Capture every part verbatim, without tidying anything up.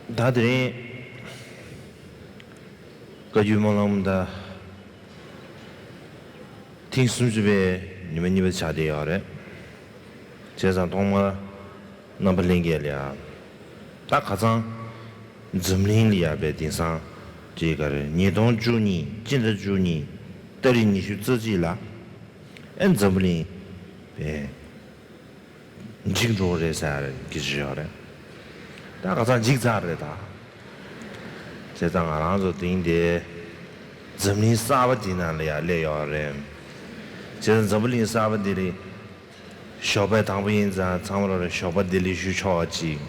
ད་དེ་རིང་བཀའ་བརྒྱུད་སྨོན་ལམ་ད་ཐེངས་སུམ་ཅུ་པའི་ཉི་མ་གཉིས་པ་ཆགས་བསྡད་ཡོད་རེད། བྱས་ཙང་ཐོག་མར་རྣམ་པ་ལྷན་རྒྱས་ལ་ཡ། ད་ཁ་སང་འཛམ་གླིང་ལ་ཡ་པའི་དེང་སང་ཅིག་ག་རེ་ཉིས་སྟོང་བཅུ་གཉིས་སྤྱི་ཟླ་བཅུ་གཉིས་ཏ་རིག་ཉི་ཤུ་རྩ་གཅིག་ལ་ཨེ་འཛམ་བུ་གླིང་པའི་འཇིག་འགྲོ་གི་རེད་ཟེར་གྱི་ཡོད་རེད། ད་ཁ་སང་འཇིག་ཚར་རེད་ད། བྱས་ཙང་ང་རང་ཚོ་དེང་དེ་འཛམ་གླིང་གསར་པ་འདི་ནང་ལ་ཡ་སླེབས་ཡོད་རེད། བྱས་ཙང་འཛམ་བུ་གླིང་གསར་པ་འདི་རེད། ཞོགས་པའི་དང་པོ་ཡིན་ཙང་ཚང་མ་ལ་ཞོགས་པ་བདེ་ལེགས་ཞུ་ཆོག་ཅིག་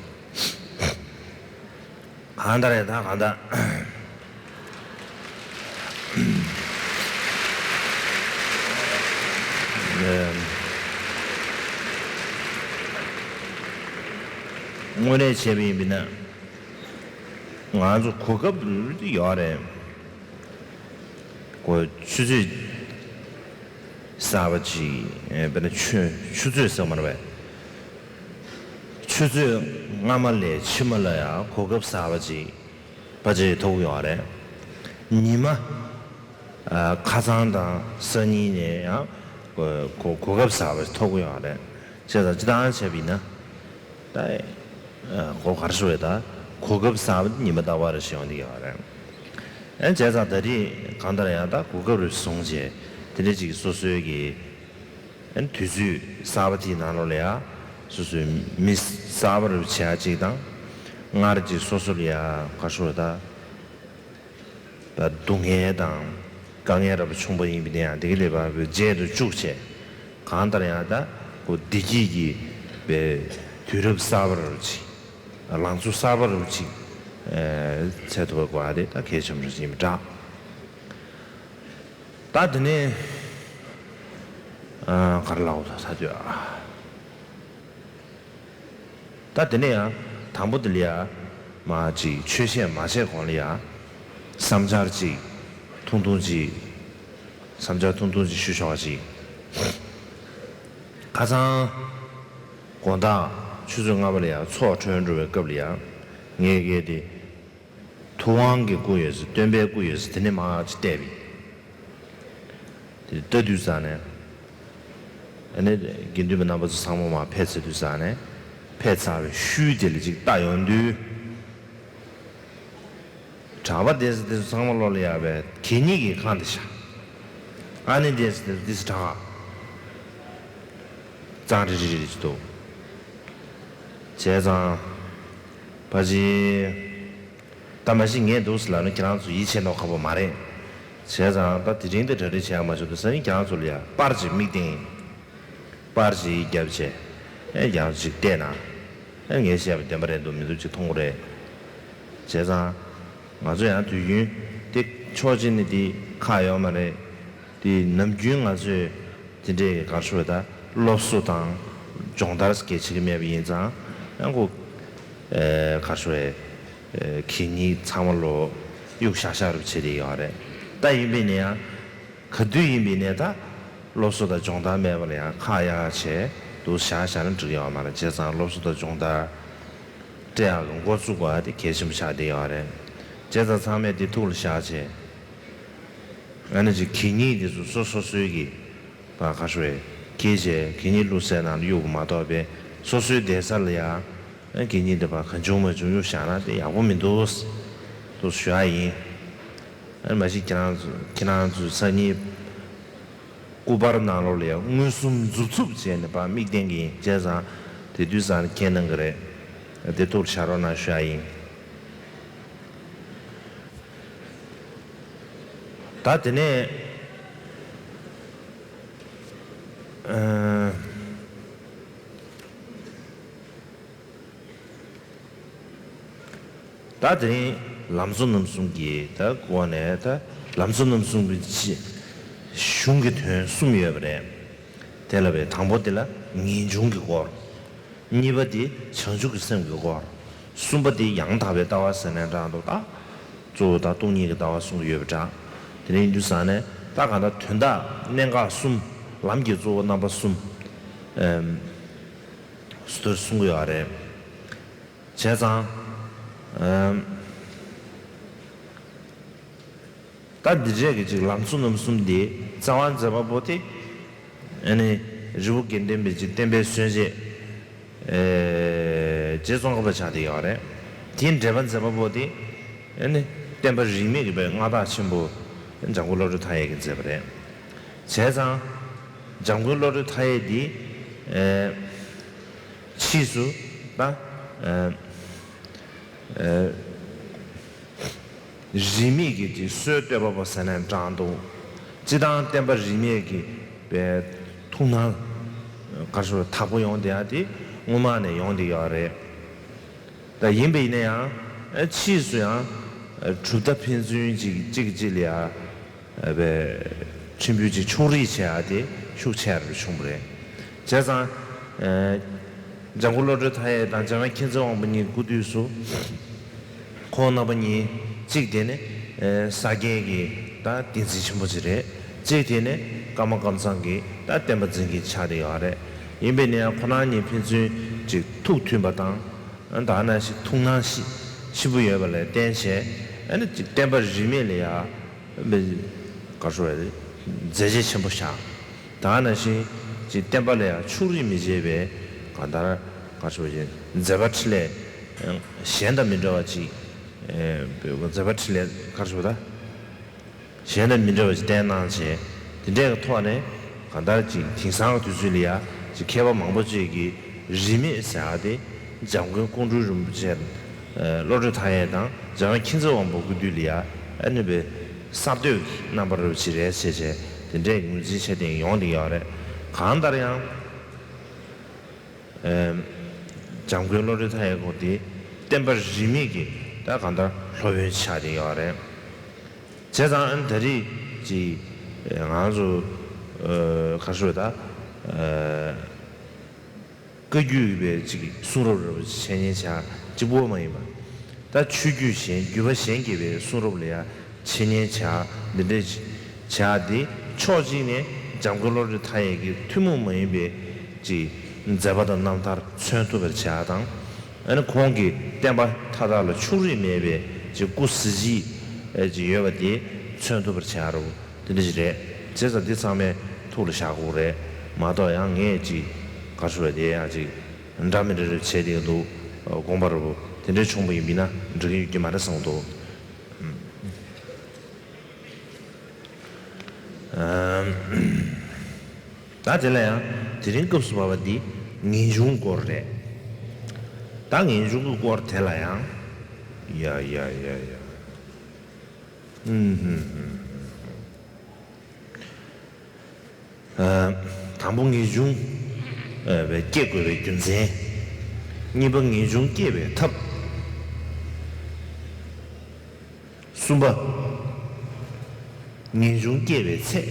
གང་ལྟར་རེད་ད་གང་ལྟར། དངོས་གནས་བྱས་པ་ཡིན་པ་ན། ང་ཚོ་གོ་སྐབས་ཡོད་རེད། གོ་ཆུ་ཚོད་གསར་པ་ཅིག་དཔེར་ན་ཆུ་ཆུ་ཚོད་ཟེར་མ་རེད་པས། ཆུ་ཚོད་སྔ་མ་ལས་ཕྱི་མ་ལ་ཡང་གོ་སྐབས་གསར་པ་ཅིག་ཕལ་ཆེར་ཐོབ་ཀྱི་ཡོད་རེད། ཉི་མ་ཁ་སང་དང་སང་ཉིན་ནས་ཡང་གོ་གོ་སྐབས་གསར་པ་ཐོབ་ཀྱི་ཡོད་རེད། བྱས་ཙང་སྤྱིར་བཏང་བྱས་པ་ཡིན་ན། ད་གོ་གར་ཤོར་བས་ད་གོ་སྐབས་གསར་པ་ཉི་མ་རྟག་པར་ཞིག་ཡོང་གི་ཡོད་རེད། ཨན་བྱས་ཙང་ད་རེས་གང་ལྟར་ཡང་ད་གོ་སྐབས་རེ་བཟུང་བྱས་དེ་འདྲ་ཅིག་སོ་སོའི་གི་ཨན་དུས་ཚོད་གསར་པ་དེའི་ནང་ལོགས་ལ་ཡ་སོ་སོའི་མི་གསར་པ་རེ་བྱས་ཅིག་དང་སྔར་ཅིག་སོ་སོ་ལ་ཡ་ག་ཤོར་བས་ད། སྡུག་བསྔལ་དང་དཀའ་ངལ་རབ་བྱུང་བ་ཡིན་པ་དེ་ཡང་བདེ་སྐྱིད་ལེགས་པ་བརྗེད་དུ་བཅུག་བྱས། གང་ལྟར་ཡང་ད་ཁོ་བདེ་སྐྱིད་ཀྱི་བའི་དུས་རབས་གསར་པ་རུ་ཅིག་ལང་ཚོ་གསར་པ་རུ་ཅིག་འཚོལ་ཐུབ་པ་དགོས་ཡ་དེ་ད་གལ་ཆེན་པོ་ཞིག་ཡིན་པ་འདྲ། ད་དེ་ནས་ག་རེ་ལབ་དགོས་ད་ད་དུས་ཨ། ད་དེ་ནས་ཡང་དང་པོ་དེ་ལ་ཡ་མ་ཅིག་ཆོས་བཤད་མ་བྱས་གོང་ལ་ཡ་བསམ་འཆར་ཅིག་ཐུང་ཐུང་ཅིག་བསམ་འཆར་ཐུང་ཐུང་ཅིག་ཞུ་ཆོག་ཅིག་ཁ་སང་དགོང་དག་ཆུ་ཚོད་ལྔ་པ་ལ་ཡ་ཚོགས་གྲོལ་འགྲོ་བའི་སྐབས་ལ་ཡ་ངས་གལ་ཏེ། ཐུབ་དབང་གི་སྐུ་ཡོད་ཟེར་སྟོན་པའི་སྐུ་ཡོད་ཟེར་དེ་ནས་མར་ཅིག་བལྟས་པས། དེ་ལྟ་དུས་ཙང་ནས། ཨ་ནི་དགེ་འདུན་པ་རྣམ་པ་ཚོ་ཚང་མ་མར་ཕེབས་ཚར་དུས་ཙང་ནས་ཕེབས་ཚར་བའི་ཤུལ་དེ་ལ་ཅིག་ལྟ་ཡོང་དུས། གྲྭ་པ་སྡེ་ཚན་དེ་ཚོ་ཚང་མ་བློ་ལ་ཡ་བའི་གད་སྙིགས་ཀྱིས་གང་དེ་ཤ། ཨ་ནི་སྡེ་ཚན་དེ་ཚོ་དེ་ཚོ་གྲང་། གཙང་རི་རི་རི་ཅིག་འདུག་བྱས་ཙང་། ཕ་ཅི། ད་མ་གཞི་ངས་འདུག་ཟེར་ལབ་ན་ཁྱེད་རང་ཚོ་ཡིད་ཆེས་མདོག་ཁ་པོ་མ་རེད། བྱས་ཙང་ད་དེ་རིང་འདི་གྲ་སྒྲིག་བྱས་ཡ་མ་བྱུང་དུས་སང་ཉིན་ཁྱེད་རང་ཚོ་ལ་ཡ་པར་ཅིག་མིག་སྟེང་། པར་ཅིག་བརྒྱབ་བྱས། ཨེ་ཡང་ཅིག་བལྟས་ན། ཨེ་ངས་བཤད་པ་བདེན་པ་རེད་འདུག་མི་འདུག་ཅིག་མཐོང་གི་རེད། བྱས་ཙང་། ང་ཚོ་ཡང་དུས་རྒྱུན་དེ་ཕྱོགས་གཅིག་ནས་དེ་ཁག་ཡོད་མ་རེད། དེ་ནམ་རྒྱུན་ང་ཚོས་དེ་འདྲའི་ག་རེ་ཞུ་དགོས་ད་སློབ་གསོ་དང་སྦྱོང་བརྡར་གལ་ཆེ་གི་མེད་པ་ཡིན་ཙང་ཡང་ཁོ་ཨེ་ག་རེ་ཞུ་དགོས་ཨེ་གད་སྙིགས་ཚང་མ་ལོ་གཡུག་བཞག་བཞག་རུ་བྱེད་དེ་ཡོད་རེད། ད་ཡིན་པས་ན་ཡང་ག་དུས་ཡིན་པས་ན་ད་སློབ་གསོ་དང་སྦྱོང་བརྡར་མེད་པ་ལ་ཡང་ཁག་ཡག་བྱས་འདུག་བཞག་བཞག་ན་འགྲིག་ཡོད་མ་རེད། བྱས་ཙང་སློབ་གསོ་དང་སྦྱོང་བརྡར་སྤྲད་ཡག་གི་འགོ་བཙུགས་དགོས་ཡ་དེ་གལ་ཆེན་པོ་ཆགས་བསྡད་ཡོད་རེད། བྱས་ཙང་ཚང་མས་དེ་ཐུགས་ལ་བཞག་བྱས། ཨ་ནི་ཅིག་གད་སྙིགས་དེ་ཚོ་སོ་སོ་སོའི་གི་བ་ག་ཤོད་གེ་བྱས་གད་སྙིགས་བླུགས་སའི་ནང་ལ་གཡུག་པ་མ་གཏོགས་པའི་སོ་སོའི་བསྡད་ས་ལ་ཡ་ཨ་གད་སྙིགས་དེ་བ་གང་བྱུང་མ་བྱུང་གཡུག་བཞག་ན་དེ་ཡག་པོ་མི་འདུག་དུ་ཞུ་ཡ་ཡིན། ཨ་ནི་མ་གཞི་ཁྱེད་རང་ཚོ་ཁྱེད་རང་ཚོའི་སང་ཉིན་སྐུ་པར་ནང་ལོགས་ལ་ཡ་མངོན་སུམ་མཛུབ་ཚུབ་བྱས་ནས་བ་མིག་བསྟན་གི་ཡིན། བྱས་ཙང་དེ་དུས་ཙང་ཁྱེད་གནང་གི་རེད། དེ་ཐུགས་ལ་བཞག་རོགས་གནང་ཞུ་ཡ་ཡིན། ད་དེ་ནས་ཨ། ད་དེ་རིང་ལམ་གཙོ་རྣམ་གསུམ་གྱི་ད་སྐོར་ནས་ད་ལམ་གཙོ་རྣམ་གསུམ་གྱི་ཆེ་གཞུང་གི་དོན་གསུམ་ཡོད་པ་རེད། དེ་ལ་བའི་དང་པོ་དེ་ལ་ངེས་འབྱུང་གི་སྐོར། གཉིས་པ་དེ་བྱང་ཆུབ་ཀྱི་སེམས་ཀྱི་སྐོར། གསུམ་པ་དེ་ཡང་དག་པའི་ལྟ་བ་ཟེར་ནས་འདྲ་འདུག་ད་གཙོ་བོ་ད་སྟོང་ཉིད་ཀྱི་ལྟ་བ་གསུང་གི་ཡོད་པ་འདྲ། དེ་ནས་ཡིན་དུས་ཙང་ནས་ད་གང་ལྟར་དོན་དག་གནད་འགག་གསུམ། ལམ་གྱི་གཙོ་བོ་རྣམ་པ་གསུམ། ཨེམ། སུ་དོར་གསུང་གི་ཡོད་རེད། བྱས་ཙང་ ཨམ། ད་འདི་འདྲས་ཀྱི་ཅིག་ལམ་གཙོ་རྣམ་གསུམ་འདི་རྩ་བ་མཛད་པ་པོ་དེ། ཨ་ནི་རི་བོ་དགེ་ལྡན་པའི་ཅིག་བསྟན་པའི་སྲོལ་འབྱེད། ཨེ། རྗེ་ཙོང་ཁ་པ་ཆགས་བསྡད་ཡོད་རེད། དེའི་འགྲེལ་པ་མཛད་པ་པོ་དེ། ཨ་ནི་བསྟན་པ་རིས་མེད་ཀྱི་པའི་མངའ་བདག་ཆེན་པོ་འཇམ་མགོན་བློ་གྲོས་མཐའ་ཡས་ཀྱིས་མཛད་པ་རེད། བྱས་ཙང་། འཇམ་མགོན་བློ་གྲོས་མཐའ་ཡས་འདི། ཨེ། ཕྱིས་སུ་ད། ཨེ། ཨེ། རིས་མེད་ཀྱི་དེ་སྲོལ་གཏོད་པ་པོ་ཟེར་ནས་བགྲངས་འདུག་སྤྱི་བཏང་བསྟན་པ་རིས་མེད་ཀྱི་པའི་ཐུགས་སྣང་ག་རེ་ཞུ་དྲག་པོ་ཡོང་བསྡད་ཡ་དེ་སྔོན་མ་ནས་ཡོང་བསྡད་ཡོད་རེད། ད་ཡིན་པ་ཡིན་ན་ཡང་ཕྱིས་སུ་ཡང་གྲུབ་མཐའ་ཕན་ཚུན་གཅིག་གཅིག་གཅིག་ལ་ཡ། པའི་ཁྲིམས་འབུལ་གྱི་ཕྱོགས་རིས་བྱེད་ཡ་དེ་ཤུགས་ཆེ་རུ་བྱུང་བ་རེད། བྱས་ཙང་། ཨེ། འཇམ་མགོན་བློ་གྲོས་མཐའ་ཡས་དང་འཇམ་དབྱངས་མཁྱེན་བརྩེ་དབང་པོ་གཉིས་སྐུ་དུས་སུ། ཁོང་རྣམ་པ་གཉིས་གཅིག་དེ་ནི། ཨེ། ས་སྐྱའི་གི་ད་བསྟན་འཛིན་ཆེན་པོ་ཅིག་རེད། གཅིག་དེ་ནི་ཀརྨ་ཀམ་ཚང་གི་ད་བསྟན་པ་འཛིན་མཁན་ཆགས་བསྡད་ཡོད་རེད། ཡིན་པས་ན་ཡང་ཁོ་རང་གཉིས་ཕན་ཚུན་གཅིག་ཐུགས་མཐུན་པ་དང་། ད་ནང་བཞིན་ཐུགས་སྣང་ཞི་ཞིབ་པོ་ཡོད་པ་ལ་བརྟེན་བྱས། ཨ་ནི་ཅིག་བསྟན་པ་རིས་མེད་ལ་ཡ། ག་རེ་ཞུ་དགོས་རེད། མཛད་རྗེས་ཆེན་པོ་བཞག་ད་ནང་བཞིན་ཅིག་བསྟན་པ་ལ་ཡ་ཕྱོགས་རིས་མི་བྱེད་པའི་གང་ལྟར་ག་རེ་ཞུ་དགོས་རེད། མཛད་པ་འཕྲིན་ལས་གཞན་དང་མི་འདྲ་བ་ཅིག་མཛད་པ་འཕྲིན་ལས་ག་རེ་ཞུ་དགོས་རེད། གཞན་དང་མི་འདྲ་བ་ཅིག་བསྟན་གནང་བྱས། དེ་འདྲའི་ཐོག་ནས་གང་ལྟར་ཅིག་དེང་སང་གི་དུས་ཚོད་ལ་ཡ་ཅིག་མཁས་པ་མང་པོ་ཅིག་གིས་རིས་མེད་ཟེར་ཡ་དེ་འཇམ་མགོན་ཀོང་སྤྲུལ་རིན་པོ་ཆེ། ཨ། བློ་གྲོས་མཐའ་ཡས་དང་འཇམ་དབྱངས་མཁྱེན་བརྩེ་དབང་པོ་སྐུ་དུས་ལ་ཡ། ཨ་ནི་པའི་གསར་གཏོད་ཀྱི་རྣམ་པ་རུ་ཅིག་རེད་ཟེར་བྱས། དེ་འདྲའི་ངོས་འཛིན་བྱས་ཏེ་ཡོང་བསྡད་ཡོད་རེད། གང་ལྟར་ཡང་། ཨ། འཇམ་མགོན་བློ་གྲོས་མཐའ་ཡས་ཁོང་དེ་བསྟན་པ་རིས་མེད་ཀྱི་ད་གང་ལྟར་སློབ་དཔོན་ཆགས་བསྡད་ཡོད་རེད། བྱས་ཙང་ཨ་ནི་ད་རེས་ཀྱི་ང་ཚོ། ཨ། ག་རེ་ཞུ་དགོས་རེད། ད། ཨ། བཀའ་བརྒྱུད་པའི་ཅིག་གསུང་རབ་རབ་འཆད་ཉན་བྱ་གཅིག་པོ་མ་ཡིན་པ། ད་ཆོས་བརྒྱུད་གཞན་བརྒྱུད་པ་གཞན་གྱི་པའི་གསུང་རབ་ལ་ཡ་འཆད་ཉན་བྱ་འདི་འདྲས་བྱ་འདི་ཕྱོགས་གཅིག་ནས་འཇམ་མགོན་བློ་གྲོས་མཐའ་ཡས་ཀྱི་ཐུན་མོང་མ་ཡིན་པའི་ཅིག་མཛད་པ་དང་རྣམ་ཐར་མཚོན་ཐུབ་པར་བྱ་དང་། ཨ་ནི་ཁོང་གི་བསྟན་པ་མཐའ་དག་ལ་ཕྱོགས་རིས་མེད་པའི་ཅིག་སྐུ་གཟི་བརྗིད་ཅིག་ཡོད་པ་དེ་མཚོན་ཐུབ་པར་བྱ་རོགས། དེ་འདྲ་ཞིག་རེད། བྱས་ཙང་འདི་ཚང་མས་ཐུགས་ལ་བཞག་དགོས་རེད་མ་གཏོགས། ཡང་ངས་ཅིག་ག་རེ་ཞུ་དགོས་རེད། དེ་ཡང་ཅིག་འདྲ་མི་འདྲ་རེ་བྱས་བསྡད་འདུག་དགོངས་པ་རེད་པོ། དེ་འདྲ་བྱུང་བ་ཡིན་པ་ཡིན་ན་འགྲིག་གི་ཡོད་ཀྱི་མ་རེད་བསམ་གྱི་འདུག་ཨམ། ད་དེ་ལ་ཡང་དེ་རིང་སྐབས་སུ་བབས་པ་འདི་ངེས་འབྱུང་སྐོར་རེད། ད་ངེས་འབྱུང་གི་སྐོར་དེ་ལ་ཡང་། ཡ་ཡ་ཡ་ཡ། ཨུམ་ཧུམ་ཧུམ། ཨ། དང་པོ་ངེས་འབྱུང་སྐྱེ་དགོས་པའི་རྒྱུ་མཚན། གཉིས་པ་ངེས་འབྱུང་སྐྱེ་བའི་ཐབས། གསུམ་པ། ངེས་འབྱུང་སྐྱེ་བའི་ཚད།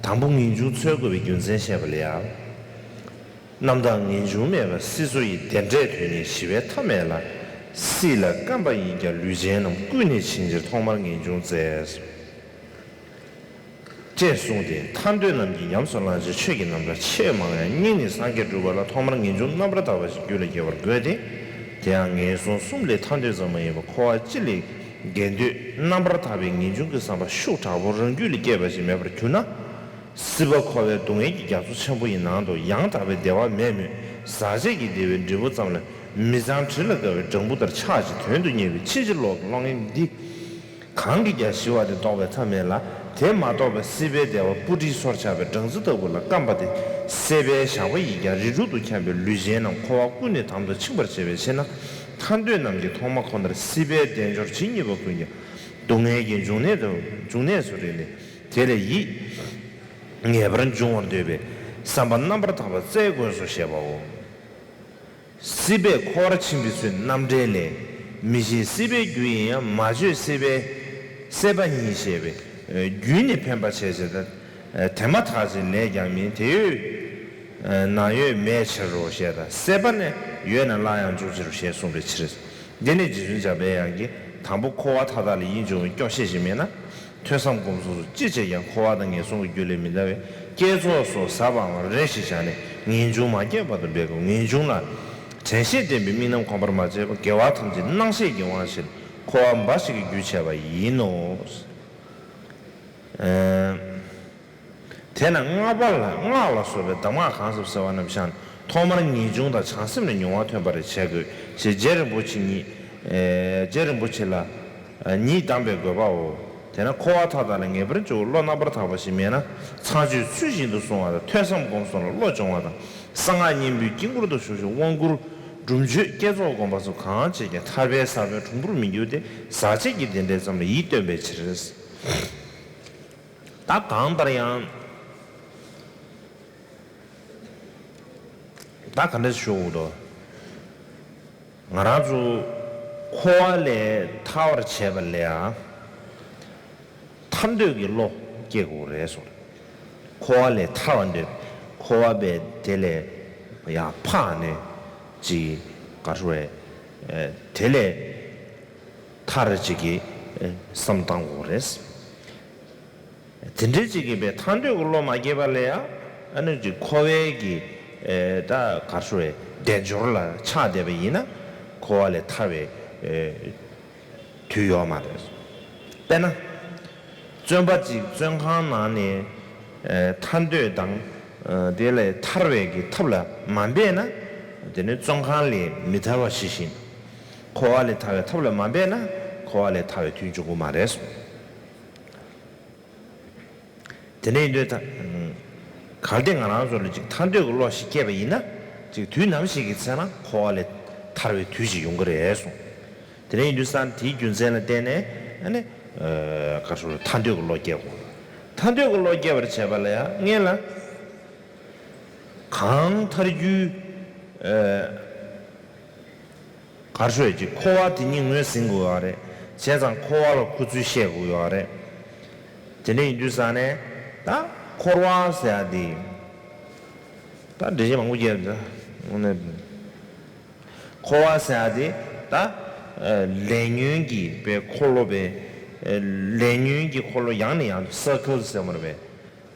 དང་པོ་ངེས་འབྱུང་འཚོལ་དགོས་པའི་རྒྱུ་མཚན་བཤད་པ་ལ་ཡང་། རྣམ་དག་ངེས་འབྱུང་མེད་པར་སྲིད་མཚོ་ཡི། བདེ་འབྲས་དོན་གཉིས་ཞི་བའི་མཐའ་མེད་ལ། སྲིད་ལ་བརྐམ་པ་ཡིན་ཀྱང་ལུས་ཅན་རྣམས། ཀུན་ནས་འཆིང་ཕྱིར་ཐོག་མར་ངེས་འབྱུང་བཙལ། ཅེས་གསུངས་ཏེ། ཐར་འདོད་རྣམས་ཀྱིས་ཉམས་སུ་བླང་ཕྱིར། ཆོས་ཀྱི་རྣམ་གྲངས་ཆེས་མང་ཡང་། སྙིང་ནས་སངས་རྒྱས་སྒྲུབ་པ་ལ། ཐོག་མར་ངེས་འབྱུང་རྣམ་པར་དག་པ་ཞིག་རྒྱུད་ལ་སྐྱེ་བར་དགོས་ཏེ། དེ་ཡང་ངན་སོང་གསུམ་ལས་ཐར་འདོད་ཙམ་མ་ཡིན་པར་འཁོར་བ་སྤྱི་ལས་རྒྱལ་འདོད་རྣམ་པར་དག་པའི་ངེས་འབྱུང་གི་བསམ་པ་ཤུགས་དྲག་པོ་རང་རྒྱུད་ལ་སྐྱེས་པ་ཞིག་མེད་པར་གྱུར་ན། སྲིད་པ་འཁོར་བའི་སྡུག་བསྔལ་གྱི་རྒྱ་མཚོ་ཆེན་པོ་ཡི་ནང་དུ་ཡང་དག་པའི་བདེ་བ་མེད་མོད། ཟག་བཅས་ཀྱི་བདེ་བའི་འབྲས་བུ་ཙམ་ལ་མི་ཚངས་དྲི་ལ་དགའ་བའི་སྦྲང་བུ་ལྟར་ཆགས་ཤིང་དོན་དུ་གཉེར་བའི་ཕྱིན་ཅི་ལོག་གི་བློ་ངན་འདི། གང་གིས་ཀྱང་ཞི་བ་དེ་བཟློག་པའི་ཐབས་མེད་ལ། དེ་མ་རྟོགས་པར་སྲིད་པའི་བདེ་བ་སྤུ་གྲིའི་སོར་ཆགས་པའི་སྦྲང་རྩི་ལྟ་བུ་ལ་བརྐམ་པ་དེ། སྲེད་པའི་ཞགས་པ་ཡིས་ཀྱང་རིགས་དྲུག་ཏུ་འཁྱམས་པའི་ལུས་ཅན་རྣམས་འཁོར་བ་ཀུན་ནས་དམ་དུ་འཆིང་བར་བྱེད་པའི་ཕྱིར་ན། ཐར་འདོད་རྣམས་ཀྱིས་ཐོག་མ་ཁོ་ནར་སྲིད་པའི་དལ་འབྱོར་ཇི་སྙེད་པ་ཀུན་ཀྱང་སྡུག་བསྔལ་གྱི་འབྱུང་གནས་དུ་འབྱུང་གནས་སུ་རིག་ནས། དེ་ལས་ཡིད་ངེས་པར་འབྱུང་བར་འདོད་པའི་བསམ་པ་རྣམ་པར་དག་པ་བཙལ་དགོས་སོ་ཞེས་པའོ། སྲིད་པས་འཁོར་བར་འཆིང་བའི་ཚུལ་རྣམ་འགྲེལ་ལས། མི་ཤེས་སྲིད་པའི་རྒྱུ་ཡིན་ཡང་། མ་བཅོས་སྲིད་པའི་སྲེད་པ་ཉིད་ཞེས་པས། རྒྱུད་ནི་འཕེན་པར་བྱེད་ཅེས་དང་། དེ་མ་ཐག་ཅིག་ལས་ཀྱང་མིན། དེ་ཡོད་ན་ཡོད་མེད་ཕྱིར་རོ་ཞེས་དང་། སྲེད་པ་ནི་ཡོད་ན་སླར་ཡང་འཇུག་ཕྱིར་རོ་ཞེས་གསུངས་པའི་ཕྱིར། འདི་ནི་རྗེ་བཙུན་འཇམ་པའི་དབྱངས་ཀྱིས་དང་པོ་འཁོར་བ་མཐའ་དག་ལས་ཡིད་འབྱུང་བའི་སྐྱོ་ཤས་ཤིག་མེད་ན། ཐོས་བསམ་སྒོམ་གསུམ་སོགས་ཅི་བྱས་ཀྱང་འཁོར་བ་དང་ངན་སོང་གི་རྒྱུ་ལས་མི་འདའ་བས། བསྐྱེད་རྫོགས་སོགས་ཟབ་པའང་རེ་ཞིག་བཞག་ནས་ངེས་འབྱུང་མ་སྐྱེས་བར་དུ་འབད་དགོས། ངེས་འབྱུང་ལ་ དྲན་ཤེས་ལྡན་པའི་དམིགས་རྣམ་གོམས་པར་མ་བྱས་པ། དགེ་བ་ཐམས་ཅད་སྣང་ཤས་ཀྱི་དབང་བཞིན་འཁོར་བ་འབའ་ཞིག་གི་རྒྱུར་བྱས་པ་ཡིན་ནོ། ཨེ། དེས་ན་སྔགས་པ་ལ་སྔགས་ལ་སོགས་པའི་གདམས་ངག་གང་ཟབ་གསལ་བ་རྣམས་ཤར་ནས་ཐོག་མར་ངེས་འབྱུང་དང་བྱང་སེམས་ལས་མྱོང་བ་ཐོན་པར་བྱེད་དགོས་ཞེས་རྗེ་རིན་པོ་ཆེ་ཉིད། ཨེ། རྗེ་རིན་པོ་ཆེ་ལ་ཉིད་གདམས་པའི་དགོས་པའོ། དེས་ན་འཁོར་བ་མཐའ་དག་ལས་ངེས་པར་འབྱུང་བའི་བློ་རྣམ་པར་དག་པ་ཞིག་མེད་ན་ཚངས་སྤྱོད་ཚུལ་བཞིན་དུ་སྲུང་བ་དང་ཐོས་བསམ་སྒོམ་གསུམ་ལ་བློ་སྦྱོང་བ་དང་གསང་སྔགས་སྙིང་པོའི་དཀྱིལ་འཁོར་དུ་ཞུགས་ཤིང་དབང་བསྐུར་སྒྲུབ་མཆོད་བསྐྱེད་རྫོགས་སྒོམ་པ་སོགས་གང་བྱས་ཀྱང་ཐར་པའི་ས་བོན་གྲུང་པོར་མི་འགྱུར་ཏེ་ཟག་བཅས་ཀྱི་བདེ་འབྲས་ཙམ་ལ་ཡིད་རྟོན་པའི་ཕྱིར། ད་གང་ལྟར་ཡང་། ད་ག་འདྲ་ཞུ་དགོས་འདུག་ང་རང་ཚོ་འཁོར་བ་ལས་ཐར་བར་བྱེད་པ་ལ་ཡང་ཐར་འདོད་ཀྱི་བློ་སྐྱེ་དགོས་རེད་གསུངས། འཁོར་བ་ལས་ཐར་བར་འདོད། འཁོར་བ་པའི་དེ་ལས་ཡང་འཕགས་ནས་ཅིག་ག་རེ་ཟེར་དགོས་རེད། དེ་ལས་ཐར་ཅིག་གི་བསམ་བཏང་དགོས་རེད། དེ་འདྲའི་ཅིག་གིས་པའི་ཐར་འདོད་ཀྱི་བློ་མ་སྐྱེས་པ་ལ་ཡང་ཨ་ནི་ཅིག་འཁོར་བའི་གི་ཨེ་ད་ག་རེ་ཟེར་དགོས་རེད། དལ་འབྱོར་ལ་ཆགས་བསྡད་པ་ཡིན་ན་འཁོར་བ་ལས་ཐར་བའི་ཨེ་དུས་ཡོད་མ་རེད། དཔེར་ན། བཙོན་པ་ཅིག་བཙོན་ཁང་ནང་ནས་ཨེ་ཐར་འདོད་དང་ཨེ་དེ་ལས་ཐར་བའི་གི་ཐབས་ལ་མ་འབད་ན། དེ་ནི་བཙོན་ཁང་ལས་མི་ཐར་བ་ཇི་བཞིན། འཁོར་བ་ལས་ཐར་བའི་ཐབས་ལ་མ་འབད་ན་འཁོར་བ་ལས་ཐར་བའི་དུས་འབྱུང་གི་མ་རེད་གསུངས། དེ་འདྲ་ཡིན་དུས་ད། གལ་ཏེ་ང་རང་ཚོ་ལ་ཅིག་ཐར་འདོད་ཀྱི་བློ་ཞིག་སྐྱེས་པ་ཡིན་ན། ཅིག་དུས་ནམ་ཞིག་གི་ཚེ་ན་འཁོར་བ་ལས་ཐར་བའི་དུས་ཤིག་ཡོང་གི་རེད་གསུངས། དེ་འདྲ་ཡིན་དུས་ཙང་དེའི་རྒྱུ་མཚན་ལ་བརྟེན་ནས་ཨ་ནི། ཨ་ག་རེ་ཟེར་ཐར་འདོད་ཀྱི་བློ་སྐྱེ་དགོས། ཐར་འདོད་ཀྱི་བློ་སྐྱེ་བར་བྱེད་པ་ལ་ཡང་སྔོན་ལ། གང་ཐར་རྒྱུའི། ཨ། ག་རེ་ཟེར་དགོས་རེད། འཁོར་བ་དེ་ཉིད་ངོས་ཟིན་དགོས་ཡོད་རེད། བྱས་ཙང་འཁོར་བ་ལ་ཁོ་ཚུལ་ཤེས་དགོས་ཡོད་རེད། དེ་འདྲ་ཡིན་དུས་ཙང་ནས་ད་འཁོར་བ་ཟེར་ཡ་དེ། ད་འགྲེལ་བཤད་མང་པོ་རྒྱབ་འདུག་འཁོར་བ་ཟེར་ཡ་དེ་ད་ལས་ཉོན་གྱི་པའི་འཁོར་ལོ་པའི། ལས་ཉོན་གྱི་འཁོར་ལོ་ཡང་ནས་ཡང་དུ་སར་ཀལ་ཟེར་བ་རེད་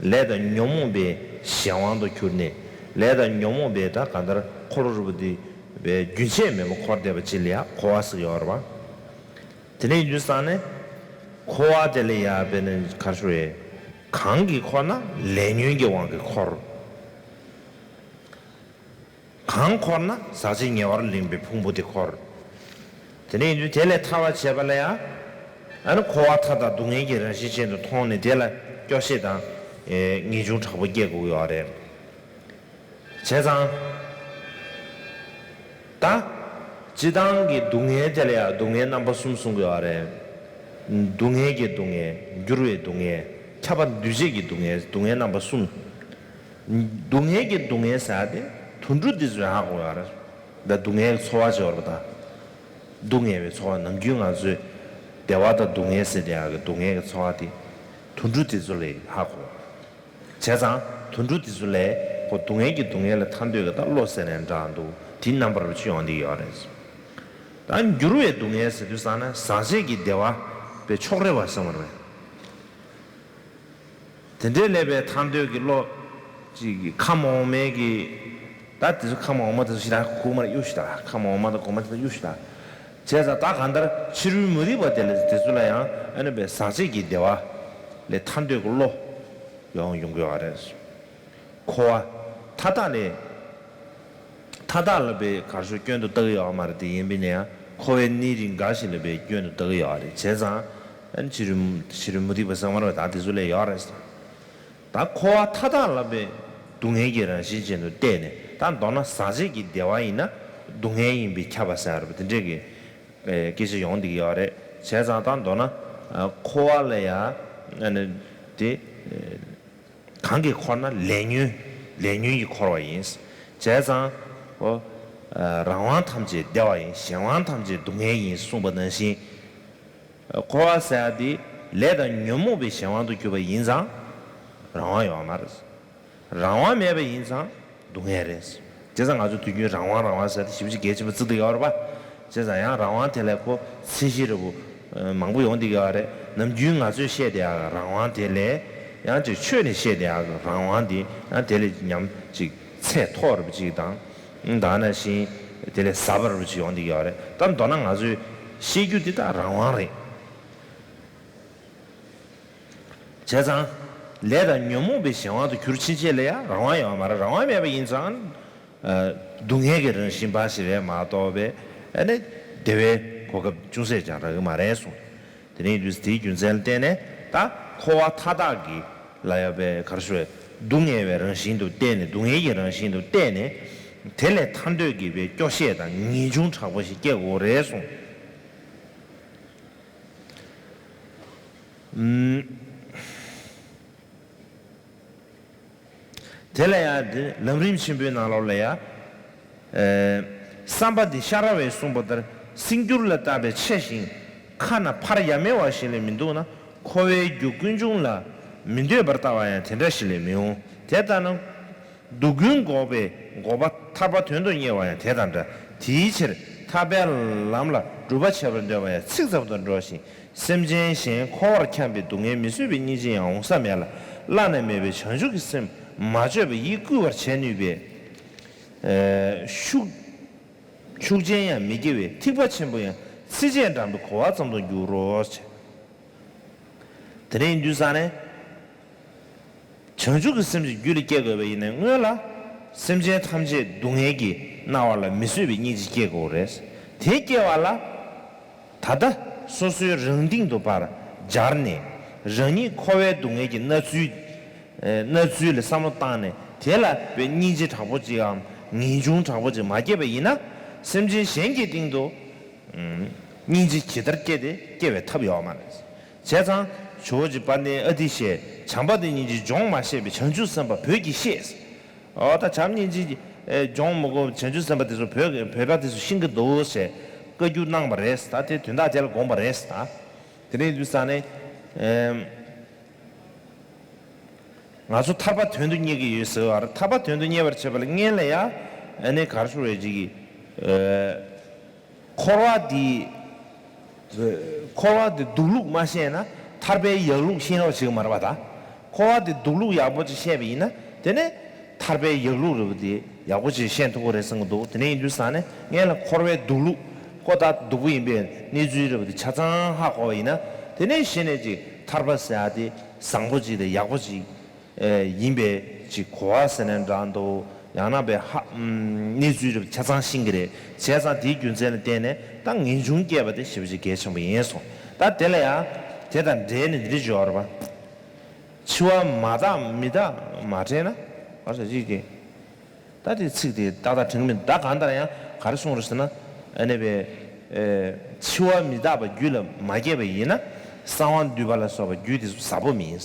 པས། ལས་དང་ཉོན་མོངས་པའི་གཞན་དབང་དུ་གྱུར་ནས། ལས་དང་ཉོན་མོངས་པའི་ད་གང་ལྟར་འཁོར་ལོ་རིལ་པོ་འདི་པའི་རྒྱུན་ཆད་མེད་པར་འཁོར་བསྡད་པ་ཅིག་ལ་ཡང་འཁོར་བ་ཟེར་གྱི་ཡོད་རེད་པ། དེ་འདྲ་ཡིན་དུས་ཙང་ནས་འཁོར་བ་དེ་ལ་ཡང་དཔེར་ན་ག་རེ་ཟེར་དགོས་རེད། གང་གིས་འཁོར་ན་ལས་ཉོན་གྱི་དབང་གིས་འཁོར། གང་འཁོར་ན་ཟག་བཅས་ཉེ་བར་ལེན་པའི་ཕུང་པོ་དེ་འཁོར། དེ་འདྲ་ཡིན་དུས་དེ་ལས་ཐར་བར་བྱེད་པ་ལ་ཡང་། ཨ་ནི་འཁོར་བ་མཐའ་དག་སྡུག་བསྔལ་གྱི་རང་བཞིན་ཅན་དུ་མཐོང་ནས་དེ་ལ་སྐྱོ་ཤས་དང་། ཨེ་ངེས་འབྱུང་དྲག་པོ་སྐྱེ་དགོས་ཡོད་རེད། བྱས་ཙང་། ད། སྤྱིར་བཏང་གི་སྡུག་བསྔལ་དེ་ལ་ཡང་སྡུག་བསྔལ་རྣམ་པ་གསུམ་གསུང་གི་ཡོད་རེད། སྡུག་བསྔལ་གྱི་སྡུག་བསྔལ། འགྱུར་བའི་སྡུག་བསྔལ། ཁྱབ་པ་འདུ་བྱེད་ཀྱི་སྡུག་བསྔལ། སྡུག་བསྔལ་རྣམ་པ་གསུམ། སྡུག་བསྔལ་གྱི་སྡུག་བསྔལ་ཟེར་ཡ་དེ་དུད་འགྲོ་འདི་ཚོས་ཧ་གོ་ཡོད་རེད། ད་སྡུག་བསྔལ་གྱི་ཚོར་བ་ཅིག་ཡོད་རེད་པ། ད། སྡུག་བསྔལ་བའི་ཚོར་བ་ནམ་རྒྱུན་ང་ཚོས་བདེ་བ་དང་སྡུག་བསྔལ་ཟེར་བསྡད་ཡག་གི་སྡུག་བསྔལ་གྱི་ཚོར་བ་དེ་དུད་འགྲོ་དེ་ཚོ་ལས་ཧ་གོ། བྱས་ཙང་དུད་འགྲོ་དེ་ཚོ་ལས་ཁོ་སྡུག་བསྔལ་གྱི་སྡུག་བསྔལ་ལ་ཐར་འདོད་ཀྱི་ད་བློ་ཟེར་ནའང་འདྲ་འདུག་དེའི་རྣམ་པར་ཅིག་ཡོང་བསྡད་ཡོད་རེད། ད་འགྱུར་བའི་སྡུག་བསྔལ་ཟེར་དུས་ཙང་ན་ཟག་བཅས་ཀྱི་བདེ་བ་པའི་ཕྱོགས་རེ་བ་ཟེར་བ་རེད། དེ་འདྲའི་སླེབས་པའི་ཐར་འདོད་ཀྱི་བློ། ཅིག་ཁམས་འོག་མའི་གི། ད་དེ་ཚོ་ཁམས་འོག་མ་དེ་ཚོ་ཞེ་དྲག་ཁུག་མར་གཡུག་ཞིག་དང་ཁམས་འོག་མ་དང་གོང་མ་དེ་ཚོ་གཡུག་ཞིག་དང་། བྱས་ཙང་ད་གང་ལྟར་ཕྱི་རོལ་མུ་སྟེགས་པ་དེ་ལ་དེ་ཚོ་ལ་ཡང་ཨ་ནི་པའི་ཟག་བཅས་ཀྱི་བདེ་བ་ལས་ཐར་འདོད་ཀྱི་བློ་ཡོང་ཡོང་གི་ཡོད་རེད། འཁོར་བ་མཐའ་དག་ལས། མཐའ་དག་ལ་པའི་གར་ཤོར་སྐྱོན་དུ་བལྟ་གི་ཡོད་མ་རེད་དེ་ཡིན་པས་ན་ཡང་འཁོར་བའི་གནས་རིས་འགའ་ཞིག་ལ་པའི་སྐྱོན་དུ་བལྟ་གི་ཡོད་རེད་བྱས་ཙང་། ཨ་ནི་ཕྱི་རོལ་ཕྱི་རོལ་མུ་སྟེགས་པ་ཟེར་བ་རེད་ད་དེ་ཚོ་ལས་ཡོད་རེད། ད་འཁོར་བ་མཐའ་དག་ལ་པའི་སྡུག་བསྔལ་གྱི་རང་བཞིན་ཅན་དུ་བལྟས་ནས་ད་མདོར་ན་ཟག་བཅས་ཀྱི་བདེ་བ་ཡིན་ན་སྡུག་བསྔལ་ཡིན་པས་ཁྱབ་པ་ཟེར་བ་དེ་འདྲས་ཀྱི་སྐད་ཆ་ཡོང་བསྡད་ཀྱི་ཡོད་རེད་བྱས་ཙང་ད་མདོར་ན་འཁོར་བ་ལ་ཡང་ཨ་ནི་དེ། གང་གིས་འཁོར་ན་ལས་ཉོན། ལས་ཉོན་གྱིས་འཁོར་བ་ཡིན། བྱས་ཙང་། ཨོ། རང་དབང་ཐམས་ཅད་བདེ་བ་ཡིན། གཞན་དབང་ཐམས་ཅད་སྡུག་བསྔལ་ཡིན་གསུངས་པ་ནང་བཞིན། འཁོར་བ་ཟེར་ཡ་དེ་ལས་དང་ཉོན་མོངས་པའི་གཞན་དབང་དུ་གྱུར་པ་ཡིན་ཙང་། རང་དབང་ཡོད་མ་རེད། རང་དབང་མེད་པ་ཡིན་ཙང་། སྡུག་བསྔལ་རེད། བྱས་ཙང་ང་ཚོ་དུས་རྒྱུན་རང་དབང་རང་དབང་ཟེར་ཏེ་ཞེ་པོ་ཅིག་གལ་ཆེན་པོ་བརྩི་བསྡད་ཡོད་རེད་པ། བྱས་ཙང་ཡང་རང་དབང་དེ་ལ་ཁོ་ཚད་གཞི་འདྲ་པོ་མང་པོ་ཡོང་བསྡད་ཀྱི་ཡོད་རེད། ནམ་རྒྱུན་ང་ཚོས་བཤད་བསྡད་ཡག་རང་དབང་དེ་ལས་ཡང་ཅིག་ཆོས་ནས་བཤད་བསྡད་ཡག་རང་དབང་དེ་ཡང་དེ་ལས་ཉམས་ཅིག་ཚད་མཐོ་རུ་ཅིག་དང་། ད་ནང་བཞིན་ དེ་ལས་ཟབ་པ་རུ་ཅིག་ཡོང་བསྡད་ཀྱི་ཡོད་རེད། ད་མདོར་ན་ང་ཚོས་ཤེས་རྒྱུ་འདི་དག་རང་དབང་རེད། བྱས་ཙང་། ལས་དང་ཉོན་མོངས་པའི་གཞན་དབང་དུ་གྱུར་ཕྱིན་ཆད་ལ་ཡང་རང་དབང་ཡོད་མ་རེད། རང་དབང་མེད་པ་ཡིན་ཙང་། ཨ། སྡུག་བསྔལ་གྱི་རང་བཞིན་འབའ་ཞིག་རེད་མ་གཏོགས་པའི། ཨ་ནི། བདེ་བའི་གོ་སྐབས་ཅུང་ཟད་ཀྱང་རག་གི་མ་རེད་གསུངས། དེ་ནས་ཡིན་དུས་དེའི་རྒྱུ་མཚན་ལ་བརྟེན་ནས་ད་འཁོར་བ་མཐའ་དག་གི་ལ་ཡང་པའི་གར་ཞུ་བའི་སྡུག་བསྔལ་བའི་རང་བཞིན་དུ་བལྟས་ནས། སྡུག་བསྔལ་གྱི་རང་བཞིན་དུ་བལྟས་ནས། དེ་ལས་ཐར་འདོད་ཀྱི་པའི་སྐྱོ་ཤས་དང་ངེས་འབྱུང་དྲག་པོ་ཞིག་སྐྱེ་དགོས་རེད་གསུངས། ཨུམ། དེ་ལ་ཡང་འདི་ལམ་རིམ་ཆེན་པོའི་ནང་ལོགས་ལ་ཡང་། ཨེ། བསམ་པ་འདི་ཤ་ར་བས་གསུངས་པ་ལྟར་སྲིད་འགྱུར་ལ་བརྟག་པའི་ཆ་བཞིན་ཁ་ན་ཕར་ཡ་མེད་པ་ཞིག་ལས་མི་འདུག་ན། འཁོར་བའི་རྒྱུ་ཀུན་འབྱུང་ལ་མི་འདོད་པར་ལྟ་བ་ཡང་དེ་འདྲ་ཞིག་ལས་མི་འོང་། དེ་ལྟ་ན། སྡུག་ཀུན་འགོག་པའི་འགོག་པ་ཐར་པ་དོན་དུ་གཉེར་བ་ཡང་དེ་དང་འདྲ། དེའི་ཕྱིར་ཐར་པའི་ལམ་ལ་སྒྲུབ་པ་བྱེད་པར་འདོད་པ་ཡང་ཚིག་ཙམ་དུ་འགྲོ་ཞིང་། སེམས་ཅན་གཞན་འཁོར་བར་འཁྱམས་པའི་སྡུག་བསྔལ་མི་བཟོད་པའི་སྙིང་རྗེ་ཡང་འོང་ས་མེད་ལ། བླ་ན་མེད་པའི་བྱང་ཆུབ་ཀྱི་སེམས་མ་བཅོས་པ་ཡིས་བསྐུལ་བར་བྱེད་ནུས་པའི། ཨེ། ཤུགས། ཤུགས་ཅན་ཡང་མི་དགེ་བའི་ཐེག་པ་ཆེན་པོ་ཡང་ཚིགས་བཅད་འགྲམ་པའི་གོ་བ་ཙམ་དུ་འགྱུར་རོ། དེ་ནས་ཡིན་དུས་ཙང་ནས། བྱང་ཆུབ་ཀྱི་སེམས་ཀྱི་རྒྱུད་ལ་སྐྱེ་དགོས་པ་ཡིན་ན། སྔོན་ལ་སེམས་ཅན་ཐམས་ཅད་སྡུག་བསྔལ་གྱིས་མནར་བ་ལ་མི་བཟོད་པའི་སྙིང་རྗེ་སྐྱེ་དགོས་རེད། དེ་སྐྱེ་བ་ལ། ད་ལྟ་སོ་སོའི་རང་སྟེང་དུ་ཕར་སྦྱར་ནས། རང་ཉིད་འཁོར་བའི་སྡུག་བསྔལ་གྱི་མནར་ཚུལ། ཨེ། མནར་ཚུལ་ལ་བསམ་བློ་བཏང་ནས། དེ་ལ་བའི་སྙིང་རྗེ་དྲག་པོ་ཅིག་གམ་ངེས་འབྱུང་དྲག་པོ་ཅིག་མ་སྐྱེས་པ་ཡིན་ན། སེམས་ཅན་གཞན་གྱི་སྟེང་དུ། ཨུམ། སྙིང་རྗེ་ཇི་ལྟར་སྐྱེ་སྟེ་སྐྱེ་བའི་ཐབས་ཡོད་མ་རེད། བྱས་ཙང་ཇོ་བོ་རྗེ་དཔལ་ལྡན་ཨ་ཏི་ཤས། བྱམས་པ་འདི་སྙིང་རྗེ་འཇོང་མ་ཤེས་པའི་བྱང་ཆུབ་སེམས་དཔའ་བོད་ཀྱིས་ཤེས། ཨོ་ད་བྱམས་སྙིང་རྗེ་ཨེ་འཇོང་མི་དགོས། བྱང་ཆུབ་སེམས་དཔའ་དེ་ཚོ་བོད་བོད་པ་དེ་ཚོ་ཤེས་ཀྱི་འདུག་ཟེར་བཀའ་བཀྱོན་གནང་བ་རེད། ད་དེ་དོན་དག་དེ་ལ་དགོངས་པ་རེད། ད་དེ་རིང་དུས་ས་ནས་ཨེམ། ང་ཚོ་ཐར་པ་དོན་དུ་གཉེར་གྱི་ཡོད་ཟེར་བ་རེད། ཐར་པ་དོན་དུ་གཉེར་བར་བྱེད་པ་ལ་སྔོན་ལ་ཡ། ཨ་ནི་ག་རེ་ཞུ་རེད་ཅིག་གི། ཨེ། འཁོར་བ་འདི། འཁོར་བ་འདི་སྡུག་ལུགས་མ་ཤེས་ན་ཐར་པའི་ཡག་ལུགས་ཤེས་རོགས་བྱེད་ཀྱི་མ་རེད་པ། ད་འཁོར་བ་འདི་སྡུག་ལུགས་ཡག་པོ་ཅིག་ཤེས་པ་ཡིན་ན། དེ་ནས་ཐར་པའི་ཡག་ལུགས་རེད་པ། དེ་ཡག་པོ་ཅིག་ཤེས་ཐུབ་ཀྱི་རེད་བསམ་གྱི་འདུག་དེ་ནས་ཡིན་དུས་ས་ནས་སྔོན་ལ་འཁོར་བའི་སྡུག་ལུགས། ཁོ་ད་སྡུག་པོ་ཡིན་པའི་གནས་ཚུལ་རེད་པ། དེ་ཆ་ཚང་ཧ་གོ་བ་ཡིན་ན། དེ་ནས་གཞི་ནས་ཅིག་ཐར་པ་ཟེར་ཡ་དེ་བཟང་པོ་ཅིག་དང་ཡག་པོ་ཅིག་ཡིན་པའི་ཅིག་གོ་བ་ཟེར་ནའི་འདྲ་འདུག་ཡང་ན་པའི་ཧ། གནས་ཚུལ་རེ་ཆ་ཚང་ཤེས་ཀྱི་རེད། བྱས་ཙང་དེའི་རྒྱུ་མཚན་ལ་བརྟེན་ནས་ད་ངེས་འབྱུང་སྐྱེས་པ་དེ་ཞེ་པོ་ཅིག་གལ་ཆེན་པོ་ཡིན་གསུངས། ད་དེ་ལ་ཡང་དེ་དང་འབྲེལ་ནས་འདི་འདྲ་ཅིག་ཡོད་རེད་པ། འཆི་བ་མ་དག་མི་རྟག་མ་དྲན་ན། ཨ་ཟེར་ཅིག་གིས། ད་དེ་ཚིག་དེ་ཏག་ཏག་དྲན་གྱི་མི་འདུག་ད་གང་ལྟར་ཡང་ག་རེ་གསུངས་རེད་ཟེར་ན། ཨ་ནི་པའི། ཨེ། འཆི་བ་མི་རྟག་པ་རྒྱུད་ལ་མ་སྐྱེས་པ་ཡིན་ན། གསང་བ་འདུས་པ་ལ་སོགས་པ་རྒྱུད་དེ་ཚོ་ཟབ་པོ་མིན།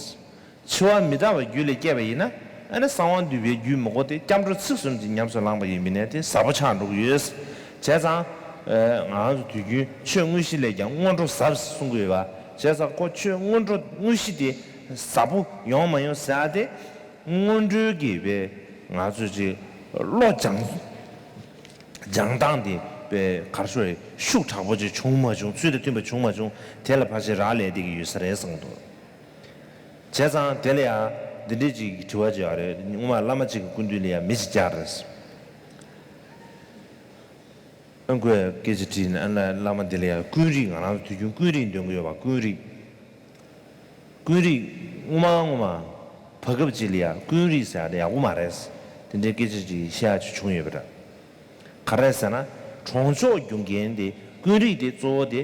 འཆི་བ་མི་རྟག་པ་རྒྱུད་ལ་སྐྱེས་པ་ཡིན་ན། ཨ་ནི་གསང་བ་འདུས་པའི་རྒྱུད་མི་གོ་སྟེ། སྐྱབས་འགྲོ་ཚིག་གསུམ་གྱིས་ཉམས་སུ་བླངས་པ་ཡིན་པས་ན་དེ་ཟབ་པོ་ཆགས་འགྲོ་གི་ཡོད། བྱས་ཙང་། ཨེ། ང་རང་ཚོ་དུས་རྒྱུན་ཆོས་དངོས་གཞི་ལས་ཀྱང་སྔོན་འགྲོ་ཟབ་གསུང་གི་ཡོད་པ། བྱས་ཙང་ཁོ་ཆོས་སྔོན་འགྲོ་དངོས་གཞི་དེ་ཟབ་པོ་ཡོང་མ་ཡོང་ཟེར་ཡ་དེ། སྔོན་འགྲོའི་གི་པའི་ང་ཚོ་ཅིག་བློ་སྦྱང་། སྦྱང་སྟངས་དེ་པའི་གར་ཤོར་ཤུགས་དྲག་པོ་ཅིག་བྱུང་མ་བྱུང་། ཚུལ་དང་མཐུན་པ་བྱུང་མ་བྱུང་། དེ་ལ་ཕལ་ཆེར་རག་ལས་བསྡད་ཀྱི་ཡོད་ས་རེད་བསམ་གྱི་འདུག་བྱས་ཙང་དེ་ལ་ཡང་འདི་འདྲའི་ཅིག་གི་དྲི་བ་ཅིག་ཡོད་རེད། སྔོན་མ་བླ་མ་གཅིག་གི་སྐུ་མདུན་ལ་ཡང་མི་ཞིག་བཅར་རེད། ཨ་ཁོས་སྐད་ཆ་དྲིས་ནས། ཨ་ལ་བླ་མ་འདི་ལ་ཡང་ཀུན་རིག་ང་རང་ཚོ་དུས་རྒྱུན་ཀུན་རིག་འདོན་གྱི་ཡོད་པ། ཀུན་རིག་ཀུན་རིག་སྔོན་མ་སྔོན་མ་བར་སྐབས་ཅིག་ལ་ཡང་ཀུན་རིག་ཟེར་ཡ་དེ་ཡག་པོ་མ་རེད། དེ་འདྲའི་སྐད་ཆ་ཅིག་བཤད་ཡ་ཅིག་བྱུང་ཡོད་པ་འདྲ། ག་རེ་ཟེར་ན། གྲོང་ཆོག་རྒྱུག་མཁན་དེ་ཀུན་རིག་དེ་གཙོ་བོ་དེ་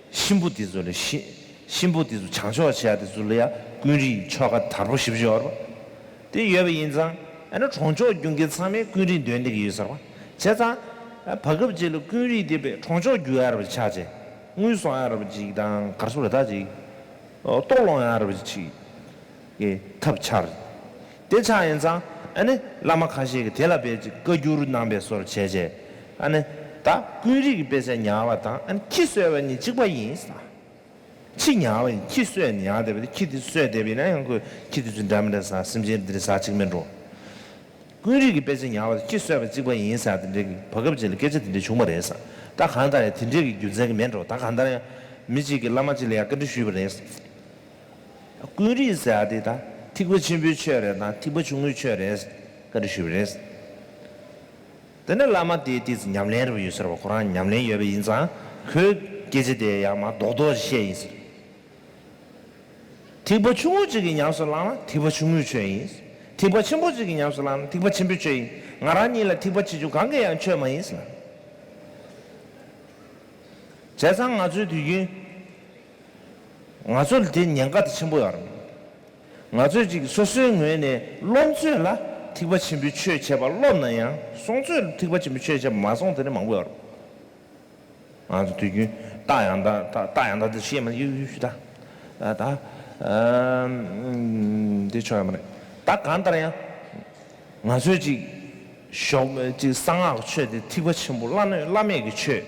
གཤིན་པོ་དེ་ཚོ་ལ། གཤིན་གཤིན་པོ་དེ་ཚོ་བྱང་ཆོག་བྱེད་ཡ་དེ་ཚོ་ལ་ཡང་ཀུན་རིག་ཆོ་ག་དར་པོ་ཞེ་པོ་ཅིག་ཡོད་རེད་པ། དེ་ཡོད་པ་ཡིན་ཙང་། ཨ་ནི་གྲོང་ཆོག་རྒྱུག་མཁན་ཚང་མས་ཀུན་རིག་འདོན་བསྡད་ཀྱི་ཡོད་ས་རེད་པ། བྱས་ཙང་། ཨ། བར་སྐབས་ཅིག་ལ་ཀུན་རིག་དེ་པའི་གྲོང་ཆོག་རྒྱུག་ཡ་རེད་པ་ཆགས་བྱས། དངུལ་སོང་ཡ་རེད་པ་ཅིག་དང་། ག་རེ་ཟེར་དགོས་རེད། ད་ཅིག་ཨོ་ལྟོ་སློང་ཡ་རེད་པ་ཅིག་གི་ཐབས་ཆགས། དེ་ཆགས་ཡིན་ཙང་། ཨ་ནི་བླ་མ་ཁ་ཤས་ཀྱིས་དེ་ལ་དཔེ་ཅིག་བཀའ་བསྒྱུར་གནང་བའི་བཟོ་འདྲ་བྱས་བྱས། ཨ་ནི་ད་ཀུན་རིག་གི་དཔེ་ཆ་ཉར་བ་དང་། ཨ་ནི་ཁྱི་གསོད་པ་གཉིས་གཅིག་པ་ཡིན་ཟེར། ཁྱི་ཉར་བ་ཡིན། ཁྱི་གསོད་ཉར་བསྡད་པ་དེ། ཁྱི་དེ་གསོད་བསྡད་པ་ཡིན་ན་ཡང་ཁོས་ཁྱི་དེ་ཚོ་འདྲ་མི་འདྲ་ཟ། སེམས་ཅན་འདི་འདྲ་ཟ་གཅིག་མིན་འགྲོ། ཀུན་རིག་གི་དཔེ་ཆ་ཉར་བ་དང་ཁྱི་གསོད་པ་གཅིག་པ་ཡིན་ཟེར་དེ་འདྲའི་གི་བར་སྐབས་ཅིག་ལ་སྐད་ཆ་དེ་འདྲ་བྱུང་བ་རེད་ཟེར། ད་གང་ལྟར་ཡང་དེ་འདྲའི་གི་རྒྱུ་མཚན་གི་མེད་འགྲོ། ད་གང་ལྟར་ཡང་མི་གཅིག་གིས་བླ་མ་གཅིག་ལ་ཡང་བཀའ་འདྲི་ཞུས་པ་རེད་ཟེར། ཀུན་རིག་ཟེར་ཡ་དེ་ད་ཐེག་པ་ཆེན་པོའི་ཆོས་རེད་དང་། ཐེག་པ་ཆུང་ངུའི་ཆོས་རེད་ཟེར་བཀའ་འདྲི་ཞུས་པ་རེད་ཟེར། དེ་ནས་བླ་མ་དེའི་ཏོག་ཙམ་ཉམས་ལེན་རེ་ཡོད་ཟེར་བ། ཁོ་རང་ཉམས་ལེན་ཡོད་པ་ཡིན་ཙང་ཁོའི་སྐད་ཆ་དེ་ཡང་མ་རྡོག་རྡོག་ཅིག་བཤད་ཡིན་ཟེར། ཐིགས་པ་ཆུང་ངུ་གཅིག་གིས་ཉམས་སུ་བླངས་ན་ཐིགས་པ་ཆུང་ངུའི་ཆོས་ཡིན། ཐིགས་པ་ཆེན་པོ་གཅིག་གིས་ཉམས་སུ་བླངས་ན་ཐིགས་པ་ཆེན་པོའི་ཆོས་ཡིན། ང་རང་གཉིས་ལ་ཐིགས་པ་ཆེ་ཆུང་གང་གིས་ཡང་ཆོད་མ་ཡིན་ཟེར། བྱས་ཙང་ང་ཚོའི་དུས་རྒྱུན། ང་ཚོ་ལ་དེ་ཉེན་ཁ་དེ་ཆེན་པོ་ཡོད་རེད། ང་ཚོས་ཅིག་སོ་སོའི་ངོས་ནས་སློབ་ཚོད་ལ་ཐིགས་པ་ཆེན་པོའི་ཆོས་བྱེད་པ་སློབ་ན་ཡང་སོང་ཚོད་ལ་ཐིགས་པ་ཆེན་པོའི་ཆོས་བྱེད་པ་མ་སོང་དེ་འདྲ་མང་པོ་ཡོད་རེད། ང་ཚོ་དུས་རྒྱུན་རྟགས་ཡང་དག་རྟགས་ཡང་དག་དེ་ཤེས་མ་ཡུ་ཡུ་ཞུ་ད། ད་ད་འདི་ཆོག་ཡ་མ་རེད། ད་གང་ལྟར་ཡང་ང་ཚོས་ཅིག་ཞོག་ཅིག་གསང་སྔགས་ཆོས་དེ་ཐིགས་པ་ཆེན་པོ་བླ་ན་བླ་མེད་ཀྱི་ཆོས་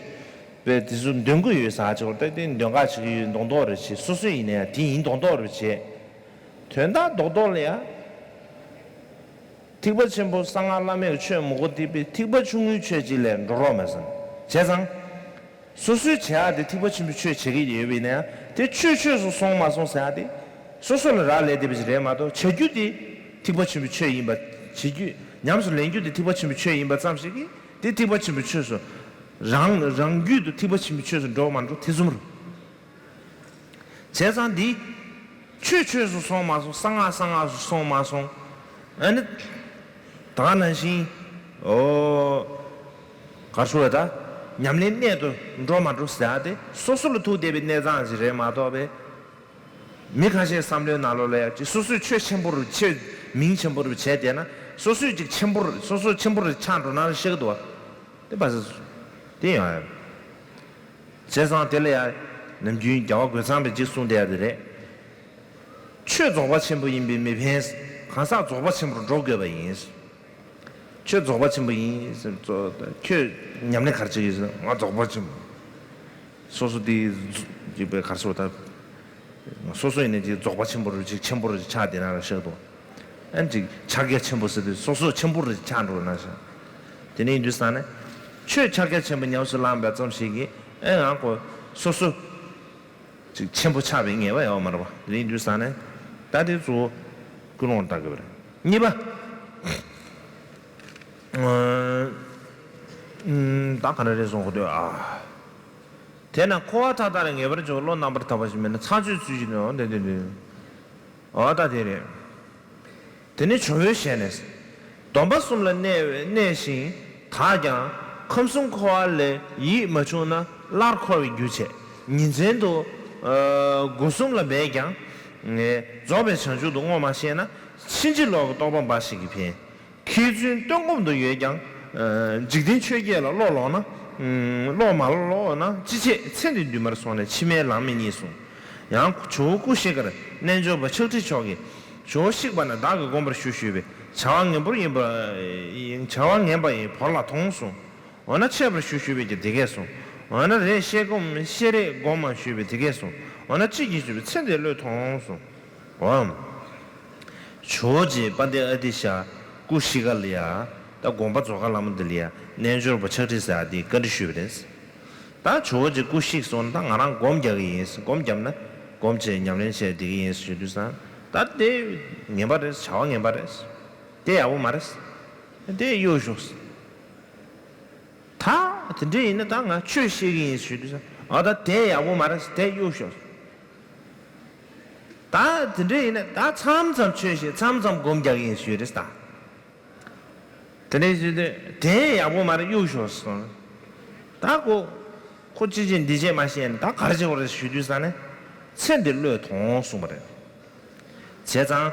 པས་དེ་ཚོ་འདོན་གྱི་ཡོད་ཟེར་ཅིག་བར་ད་དེ་འདོན་ག་བྱེད་ཀྱི་ཡོད་མདོག་མདོག་རེ་བྱེད། སོ་སོ་ཡིན་ན་ཡང་དེ་ཡིན་མདོག་མདོག་རེ་བྱེད། དོན་དག་རྡོག་རྡོག་ལ་ཡ། ཐིགས་པ་ཆེན་པོ་གསང་སྔགས་བླ་མེད་ཀྱི་ཆོས་མང་པོ་དེ་པའི་ཐིགས་པ་ཆུང་ངུའི་ཆོས་གཅིག་ལས་འགྲོ་རོགས་མ་ཟིན། བྱས་ཙང་། སོ་སོའི་བྱེད་ཡག་དེ་ཐིགས་པ་ཆེན་པོའི་ཆོས་བྱེད་ཀྱི་ཡོད་པ་ཡིན་ན་ཡང་དེ་ཆོས་ཆོས་སུ་སོང་མ་སོང་ཟེར་ཡག་དེ། སོ་སོ་ལ་རག་ལས་བསྡད་པ་ཞིག་རེད་མ་གཏོགས་བྱ་རྒྱུ་དེ་ཐིགས་པ་ཆེན་པོའི་ཆོས་ཡིན་པ། བྱེད་རྒྱུ་ཉམས་སུ་ལེན་རྒྱུ་དེ་ཐིགས་པ་ཆེན་པོའི་ཆོས་ཡིན་པ་ཙམ་ཞིག་གིས་དེ་ཐིགས་པ་ཆེན་པོའི་ཆོས་སུ། རང་རང་རྒྱུད་དུ་ཐིགས་པ་ཆེན་པོའི་ཆོས་སུ་འགྲོ་མ་འགྲོ་དེ་ཙམ་རེད། བྱས་ཙང་འདི། ཆོས་ཆོས་སུ་སོང་མ་སོང་། གསང་སྔགས་གསང་སྔགས་སུ་སོང་མ་སོང་། ཨ་ནི། ད་ག་ནང་བཞིན། ཨོ། ག་རེ་ཞུ་དགོས་ད། ཉམས་ལེན་གནད་དུ་འགྲོ་མ་འགྲོ་ཟེར་ཡག་དེ་སོ་སོ་ལ་ཐུག་བསྡད་པའི་གནས་སྟངས་ཤིག་རེད་མ་གཏོགས་པས། མི་ཁ་ཤས་བསམ་བློའི་ནང་ལོགས་ལ་ཡ་ཅིག་སོ་སོས་ཆོས་ཆེན་པོ་རུ་ཆོས་མིང་ཆེན་པོ་རུ་བྱས་བསྡད་ན་སོ་སོས་ཅིག་ཆེན་པོ་རུ་སོ་སོ་ཆེན་པོ་རུ་ཆགས་འགྲོ་ན་ཤེས་ཀྱི་འདུག་བ། དེ་བ་ཟེར། དེ་ཡང་ཡ། བྱས་ཙང་དེ་ལ་ཡང་ནམ་རྒྱུན་རྒྱལ་བ་རྒོད་ཚང་པས་ཅིག་གསུངས་བསྡད་ཡ་དེ་རེད། ཆོས་རྫོགས་པ་ཆེན་པོ་ཡིན་པས་མི་ཕན། གང་ཟག་རྫོགས་པ་ཆེན་པོར་འགྲོ་དགོས་པ་ཡིན། ཆོས་རྫོགས་པ་ཆེན་པོ་ཡིན་ཟེར། ཁྱོད་ཉམས་ལེན་ག་རེ་བྱེད་ཀྱི་ཡོད་ཟེར་ན་ང་རྫོགས་པ་ཆེན་པོ། སོ་སོ་དེ་ཅིག་པའི་ག་རེ་ཟེར་བ་ད། སོ་སོ་ཡིན་ན་ཅིག་རྫོགས་པ་ཆེན་པོ་རུ་ཅིག་ཆེན་པོ་རུ་ཅིག་ཆགས་བསྡད་ན་ར་ཤག་འདུག་ཨ་ནི་ཅིག་ཕྱག་རྒྱ་ཆེན་པོ་ཟེར་དུས་སོ་སོ་ཆེན་པོ་རུ་ཆགས་འགྲོ་ན་ཤག་དེ་ནས་ཡིན་དུས་ཙང་ནས་ཆོས་ཕྱག་རྒྱ་ཆེན་པོ་ཉམས་སུ་བླངས་པ་ཙམ་ཞིག་གིས་ཨེ་ང་ཁོ་སོ་སོ་ཅིག་ཆེན་པོ་ཆགས་པའི་ངེས་པ་ཡོད་མ་རེད་པ། དེ་ནས་ཡིན་དུས་ཙང་ནས་ད་དེ་གཙོ་བོ་ཀུན་སློང་ལ་བལྟ་དགོས་པ་རེད། གཉིས་པ། ཨ། ད་ག་འདྲ་རེད་གསུང་གི་འདུག་ཨ། དེས་ན་འཁོར་བ་མཐའ་དག་ལས་ངེས་པར་འབྱུང་བའི་བློ་རྣམ་པར་དག་པ་ཞིག་མེད་ན་ཚངས་སྤྱོད་ཚུལ་བཞིན་དུ་འོ་འདི་འདི་འདི། འོ་ད་དེ་རེད། དེ་ནི་ཇོ་བོའི་ཞལ་ནས། སྡོམ་པ་གསུམ་ལ་གནས་པའི་གནས་ཤིང་དག་ཀྱང་ཁམས་གསུམ་འཁོར་བ་ལས་ཡིད་མ་བྱུང་ན་སླར་འཁོར་བའི་རྒྱུ་བྱེད། ཉིན་མཚན་དུ་ཨ་སྒོ་གསུམ་ལ་འབད་ཀྱང་རྫོགས་པའི་བྱང་ཆུབ་ཏུ་བསྔོ་མ་ཤེས་ན་ཕྱིན་ཅི་ལོག་གི་རྟོག་པ་འབའ་ཞིག་གིས་ཕན། མཁས་བཙུན་སྟོན་སྒོམ་དུ་ཡོད་ཀྱང་། འཇིག་རྟེན་ཆོས་བརྒྱད་ལ་བློ་ལོག་ན། བློ་མ་ལོག་ན་ཅི་བྱེད་ཚེ་འདི་འདུན་མར་སོང་ནས་ཕྱི་མའི་ལམ་མི་རྙེད་གསུངས། ཡང་ཇོ་བོ་སྐུ་གཤེགས་ཁར་རྣལ་འབྱོར་པ་ཕྱག་ཁྲིད་མཆོག་གིས་ཇོ་བོ་གཤེགས་པ་ན་བདག་གིས་བསྒོམ་པར་ཞུ་ཞུས་པས་བྱ་བ་ངན་པོར་ཡིན་པ། བྱ་བ་ངན་པ་ཡིན་བོར་བརླག་མཐོང་གསུངས། འོ་ན་འཆད་པར་ཞུ་ཞུས་པས་ཀྱང་འདི་སྐད་གསུངས། འོ་ན་རེ་ཤེས་སྒོམ་ཤེས་རེ་སྒོམ་མ་ཞུས་པས་འདི་སྐད་གསུངས། འོ་ན་ཅི་བགྱིས་ཞུས་པས་ཚེ་འདིར་བློས་ཐོངས་གསུངས། འོ། ཇོ་བོ་རྗེ་དཔལ་ལྡན་ཨ་ཏི་ཤ་སྐུ་གཤེགས་ཁ་ལ་ཡ། ད་དགོངས་པ་རྫོགས་ཁ་ལ་མོ་འདི་ལ་ཡ་རྣལ་འབྱོར་པ་ཕྱག་བྲིས་ཟེར་ཡ་འདི་བཀའ་འདྲི་ཞུས་པ་རེད། ད་ཇོ་བོ་རྗེ་སྐུ་གཤེགས་སོང་ན་ད་ང་རང་སྒོམ་རྒྱག་གི་ཡིན། སྒོམ་བརྒྱབ་ན་སྒོམ་བྱས་ཉམས་ལེན་བྱས་བསྡད་ཀྱི་ཡིན་ཞུ་དུས་ཙང་ད་དེ་ངན་པ་རེད། བྱ་བ་ངན་པ་རེད། དེ་ཡག་པོ་མ་རེད། དེ་གཡོལ་ཤོག་ད་དེ་འདྲ་ཡིན་ན་ད་ང་ཆོས་བཤད་ཀྱི་ཡིན་ཞུ་དུས་ཙང་ཨ་ད་དེ་ཡག་པོ་མ་རེད། དེ་གཡོལ་ཤོག་ད་དེ་འདྲ་ཡིན་ན་ད་མཚམས་མཚམས་ཆོས་བཤད་མཚམས་མཚམས་སྒོམ་རྒྱག་གི་ཡིན་ཞུས་རེད་ད། དེ་འདྲ་ཞུས་དུས་དེ་ཡག་པོ་མ་རེད་གཡུག་ཞོག་གསུངས། ད་ཁོ་ཁོ་ཅི་བྱེད་འདི་བྱེད་མ་ཤེས་ན་ད་ག་རེ་བྱེད་དགོས་རེད་ཞུས་དུས་ཙང་ནས་ཚེ་འདི་བློས་ཐོངས་གསུངས་པ་རེད། བྱས་ཙང་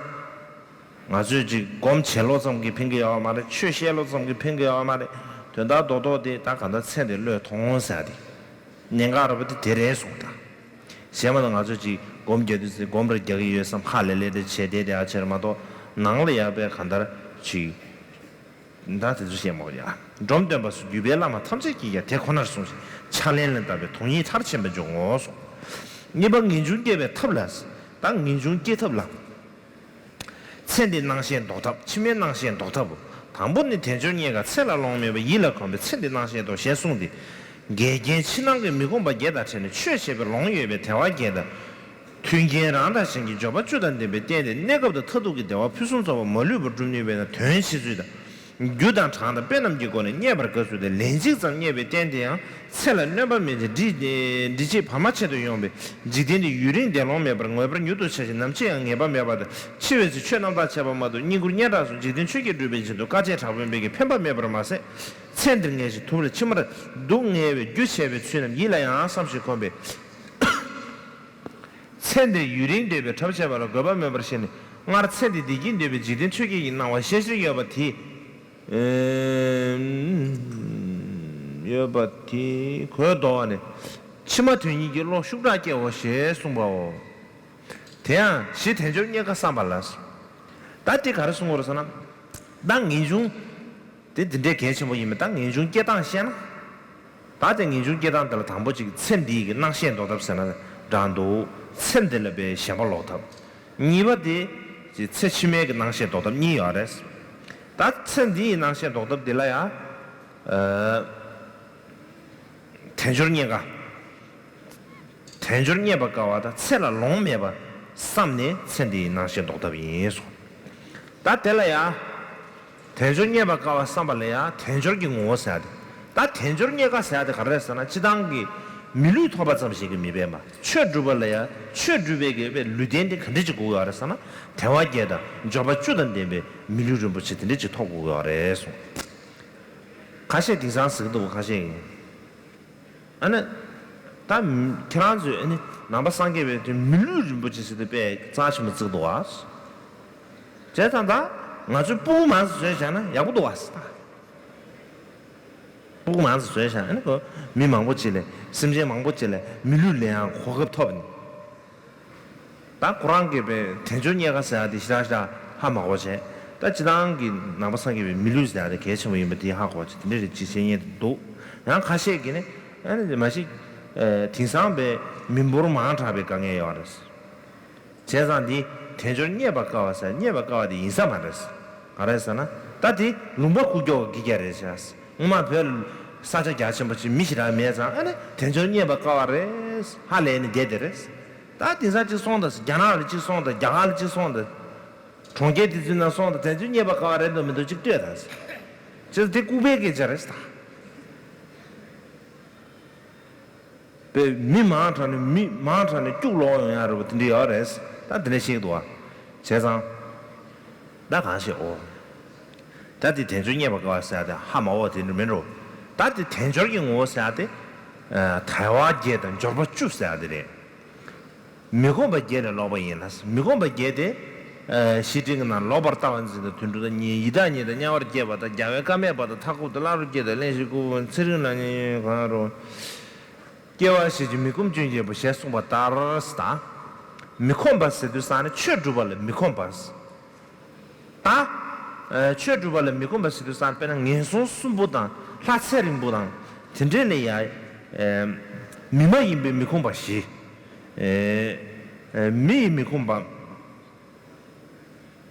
ང་ཚོས་ཅིག་སྒོམ་བྱེད་ལོ་ཙམ་གྱིས་ཕན་གྱི་ཡོད་མ་རེད། ཆོས་བཤད་ལོ་ཙམ་གྱིས་ཕན་གྱི་ཡོད་མ་རེད། དོན་དག་རྡོག་རྡོག་དེ་ད་ག་འདྲ་ཚེ་འདི་བློས་ཐོངས་ཟེར་ཡ་དེ། གནད་འགག་རེད་པ་དེ་དེ་རེད་གསུངས་ད། གཞན་མ་ལ་ང་ཚོ་ཅིག་སྒོམ་རྒྱག་དུས་ཚེ་སྒོམ་རེ་རྒྱག་གི་ཡོད་བསམ་ཧ་ལས་ལས་དེ་བྱས་དེ་དེ་ཨ་ཆེར་མ་གཏོགས་ནང་ལ་ཡག་པའི་གང་ལྟར་ཅིག་ད་དེ་ཚོ་བཤད་མ་དགོས་ཡ། འབྲོམ་སྟོན་པ་སོགས་བརྒྱུད་པའི་བླ་མ་ཐམས་ཅད་ཀྱིས་ཀྱང་དེ་ཁོ་ནར་གསུངས་ཤིང་ཕྱག་ལེན་ལ་བཏབ་པས་དོན་ཡིད་མཐར་ཕྱིན་པ་འབྱུང་ངོ་གསུངས། གཉིས་པ་ངེས་འབྱུང་སྐྱེ་བའི་ཐབས་ལ། ད་ངེས་འབྱུང་སྐྱེ་ཐབས་ལ། ཚེ་འདིའི་སྣང་ཤས་ལྡོག་ཐབས། ཕྱི་མའི་སྣང་ཤས་ལྡོག་ཐབས། དང་པོ་ནི་དལ་འབྱོར་རྙེད་དཀའ་ཚེ་ལ་ལོང་མེད་པར་ཡིད་ལ་གོམས་པས་ཚེ་འདིའི་སྣང་ཤས་ལྡོག་ཞེས་གསུངས་ཏེ། འགལ་རྐྱེན་ཕྱི་ནང་གི་མི་ཁོམ་པ་བརྒྱད་དང་ཕྲད་ནས་ཆོས་བྱས་པས་ལོང་ཡོད་པའི་དལ་བ་བརྒྱད་དང་། མཐུན་རྐྱེན་རང་དང་གཞན་གྱི་འབྱོར་པ་བཅུ་དང་ལྡན་པའི་རྟེན་དེ་གནས་སྐབས་དང་མཐར་ཐུག་གི་བདེ་བ་ཕུན་སུམ་ཚོགས་པ་མ་ལུས་པར་སྒྲུབ་ནུས་པས་ན་དོན་ཆེ་ཚུལ་དང་། རྒྱུ་དང་གྲངས་དང་དཔེ་རྣམས་ཀྱི་སྒོ་ནས་བསྙད་པར་དགའ་བསུ་སྟེ། ལན་གཅིག་ཙམ་བསྙད་པའི་རྟེན་དེ་ཡང་ཚེ་ལ་གནོད་པ་མེད་ཅིང་འབྲི་འབྲི་བྱེད་བར་མ་ཆད་དུ་ཡོང་བས། འཇིག་རྟེན་འདི་ཡུན་རིང་བདེ་ལོང་མེད་པར་ངེས་པར་མྱུར་དུ་འཆར་ཞིང་ནམ་འཆི་ཡང་ངེས་པ་མེད་པ་དང་། འཆི་བའི་ཚེ་ཆོས་རྣམ་དག་བྱེད་པ་མ་གཏོགས་བསྙེན་བཀུར་སྙན་གྲགས་སུ་འཇིག་རྟེན་ཆོས་ཀྱི་སྒྲུབ་པའི་ཆེད་དུ་དཀའ་སྤྱད་དྲག་པོས་འབད་ཀྱང་ཕན་པ་མེད་པར་མ་ཟད། ཚེ་འདིར་ངལ་ཞིང་དུབ་ལ་ཕྱི་མར་སྡུག་བསྔལ་བའི་རྒྱུ་བྱས་པའི་ཚུལ་རྣམས་ཡིད་ལ་ཡང་བསམ་ཞིང་ཁོམ་པས། ཚེ་འདིར་ཡུན་རིང་སྡོད་པའི་ཐབས་བྱེད་པ་ལ་དགོས་པ་མེད་པར་ཤེས་ནས། སྔར་ཚེ་འདི་བདེ་སྐྱིད་འདོད་པའི་འཇིག་རྟེན་ཆོས་བརྒྱད་ཀྱི་སྣང་བ་ཤས་ཆེར་ཡོད་པ་དེ། ཨེམ། ཡོད་པ་དེ་གོས་དོག་ནས། ཕྱི་མ་དོན་གཉེར་གྱི་བློ་ཤུགས་དྲག་སྐྱེའོ་ཞེས་གསུངས་པའོ། དེ་ཡང་གཞི་དལ་འབྱོར་རྙེད་དཀའ་བསམ་པ་ལ། ད་དེ་ག་རེ་གསུང་གི་རེད་ཟེར་ན། ད་ངེས་འབྱུང་། དེ་འདི་འདྲའི་གལ་ཆེན་པོ་ཡིན་པ་ད་ངེས་འབྱུང་སྐྱེ་སྟངས་ཤེས་ན། ད་དེ་ངེས་འབྱུང་སྐྱེ་སྟངས་དེ་ལ་དང་པོ་གཅིག་ཚེ་འདིའི་གི་སྣང་ཤས་ལྡོག་ཐབས་ཟེར་ན་འདྲ་འདུག་ཚེ་འདི་ལ་པའི་ཞེན་པ་ལོག་ཐབས། གཉིས་པ་དེ་ཚེ་ཕྱི་མའི་གི་སྣང་ཤས་ལྡོག་ཐབས་གཉིས་ཡོད་རེད། ད་ཚེ་འདིའི་སྣང་ཤས་ལྡོག་ཐབས་དེ་ལ་ཡང་། དལ་འབྱོར་རྙེད་དཀའ། དལ་འབྱོར་རྙེད་པར་དཀའ་བ་དང་ཚེ་ལ་ལོང་མེད་པ་བསམ་ནས་ཚེ་འདིའི་སྣང་ཤས་ལྡོག་ཐབས་ཡིན་གསུངས། ད་དེ་ལ་ཡང་། དལ་འབྱོར་རྙེད་པར་དཀའ་བ་བསམ་པ་ལ་ཡང་དལ་འབྱོར་གྱི་ངོ་བོ་ཟེར་ཡ་དེ། ད་དལ་འབྱོར་རྙེད་དཀའ་ཟེར་ཡ་དེ་ག་རེ་རེད་ཟེར་ན་སྤྱིར་བཏང་གི་མི་ལུས་ཐོབ་པ་ཙམ་ཞིག་གིས་མི་ཕན་པ། ཆོས་སྒྲུབ་པ་ལ་ཡང་ཆོས་སྒྲུབ་པའི་གི་ལུས་རྟེན་དེ་ག་འདྲ་ཅིག་དགོས་ཀྱི་ཡོད་རེད་ཟེར་ན། དལ་བ་བརྒྱད་དང་འབྱོར་པ་བཅུ་དང་ལྡན་པའི་མི་ལུས་རིན་པོ་ཆེ་དེ་འདྲ་ཅིག་ཐོབ་དགོས་ཀྱི་ཡོད་རེད་གསུངས། ཁ་ཤས་དེང་སང་ཟེར་གྱི་འདུག་ཁ་ཤས་ཀྱིས། ཨ་ནི། ད་ཁྱེད་རང་ཚོས་ཨ་ནི་ནང་པ་སངས་རྒྱས་པའི་དེ་མི་ལུས་རིན་པོ་ཆེ་ཟེར་དུས་དཔེ་རྩ་ཆེན་པོ་བརྩི་གི་འདུག་བ། བྱས་ཙང་ད་ང་ཚོས་སྤུ་གུ་མང་ཙམ་བཟོས་བཞག་ན་ཡག་པོ་འདུག་བ། སྤུ་གུ་མང་ཙམ་བཟོས་བཞག་ཨ་ནི་ཁོ་མི་མང་པོ་ཅིག་ལས་སེམས་ཅན་མང་པོ་ཅིག་ལས་མི་ལུས་ལེན་ཡག་གོ་སྐབས་ཐོབ་ནས། ད་ཁོ་རང་གིས་པའི་དལ་འབྱོར་རྙེད་དཀའ་ཟེར་ཡ་དེ་ཞེ་དྲག་ཞེ་དྲག་ཧ་མ་གོ་བྱས། ད་སྤྱིར་བཏང་གི་ནང་པ་སངས་རྒྱས་པའི་མི་ལུས་ཟེར་ཡ་དེ་གལ་ཆེན་པོ་ཡིན་པ་དེ་ཧ་གོ་བྱས་དེ་འདྲ་རེ་ཅིག་བཤད་མཁན་དེ་འདུག་ཡང་ཁ་ཤས་ཀྱིས་ནི་ཨ་ནི་མ་གཞི་དེང་སང་པའི་མི་འབོར་མང་དྲགས་པའི་དཀའ་ངལ་ཡོད་རེད། བྱས་ཙང་འདི་དལ་འབྱོར་རྙེད་པར་དཀའ་བ་ཟེར་རྙེད་པར་དཀའ་བ་དེ་ཡིན་ས་མ་རེད། ག་རེ་ཟེར་ན་ད་དེ་ལུང་པ་ཁུག་ཀྱོག་གི་རྒྱ་རེད་ཤག་སྔོན་མ་བོད་ས་ཆ་རྒྱ་ཆེན་པོ་ཅིག་མི་ཞེ་དྲག་མེད་ཙང་ཨ་ནི་དལ་འབྱོར་རྙེད་པར་དཀའ་བ་རེད་ཧ་ལས་ནས་བསྡད་དེ་རེད། ད་དེང་སང་གཅིག་སོང་དང་རྒྱ་ནག་ལ་གཅིག་སོང་དང་རྒྱ་གར་ལ་གཅིག་སོང་དང་། གྲོང་ཁྱེར་དེ་ཚོའི་ནང་སོང་དང་དལ་འབྱོར་རྙེད་པར་དཀའ་བ་རེད་འདུག་མི་འདུག་གཅིག་ལྟོས་དང་། ཅི་དེ་ལྐུགས་པའི་སྐད་ཆ་རེད་ད། པའི་མི་མང་དྲགས་ནས་མི་མང་དྲགས་ནས་སྐྱུག་ལོག་ཡོང་ཡ་རེད་པ་དེ་འདྲ་ཡོད་རེད། ད་དེ་འདྲ་ཤེས་ཀྱི་འདུག་བ། བྱས་ཙང་། ད་གང་ཤེས་ཨོ། ད་དེ་དལ་འབྱོར་རྙེད་པར་དཀའ་བ་ཟེར་ཡ་དེ་ཧ་མ་གོ་དེ་འདྲ་མིན་འགྲོ། ད་དེ་དལ་འབྱོར་གྱི་ངོ་བོ་ཟེར་ཡ་དེ། དལ་བ་བརྒྱད་དང་འབྱོར་པ་བཅུ་ཟེར་ཡ་དེ་རེད། མི་ཁོམ་པ་བརྒྱད་ལས་ལོག་པ་ཡིན་ལ། མི་ཁོམ་པ་བརྒྱད་དེ། བཤེས་སྤྲིང་གི་ནང་ལོག་པར་ལྟ་བ་འཛིན་དང་དུད་འགྲོ་དང་གཉིས་ཡི་དྭགས་གཉིས་དང་དམྱལ་བར་སྐྱེས་པ་དང་རྒྱལ་བའི་བཀའ་མེད་པ་དང་མཐའ་འཁོབ་ཏུ་བླ་རུང་སྐྱེས་དང་གླེན་ཞིང་ལྐུགས་པ་ཚེ་རིང་ལ་ཉེ་གང་རུང་། སྐྱེ་བ་ཞེས་བྱའི་མི་ཁོམ་སྐྱོན་བརྒྱད་པོ་ཞེས་གསུངས་པ་ལྟར་དང་། མི་ཁོམ་པ་ཟེར་དུས་ཙང་ནས་ཆོས་སྒྲུབ་པ་ལ་མི་ཁོམ་པ། ད། ཆོས་སྒྲུབ་པ་ལ་མི་ཁོམ་པ་ཟེར་དུས་ཙང་དཔེར་ན་ངན་སོང་གསུམ་པོ་དང་ལྷ་ཚེ་རིང་པོ་དང་དེ་འདྲས་ལ་ཡ། མི་མ་ཡིན་པའི་མི་ཁོམ་པ་བཞི། མི་ཡི་མི་ཁོམ་པ།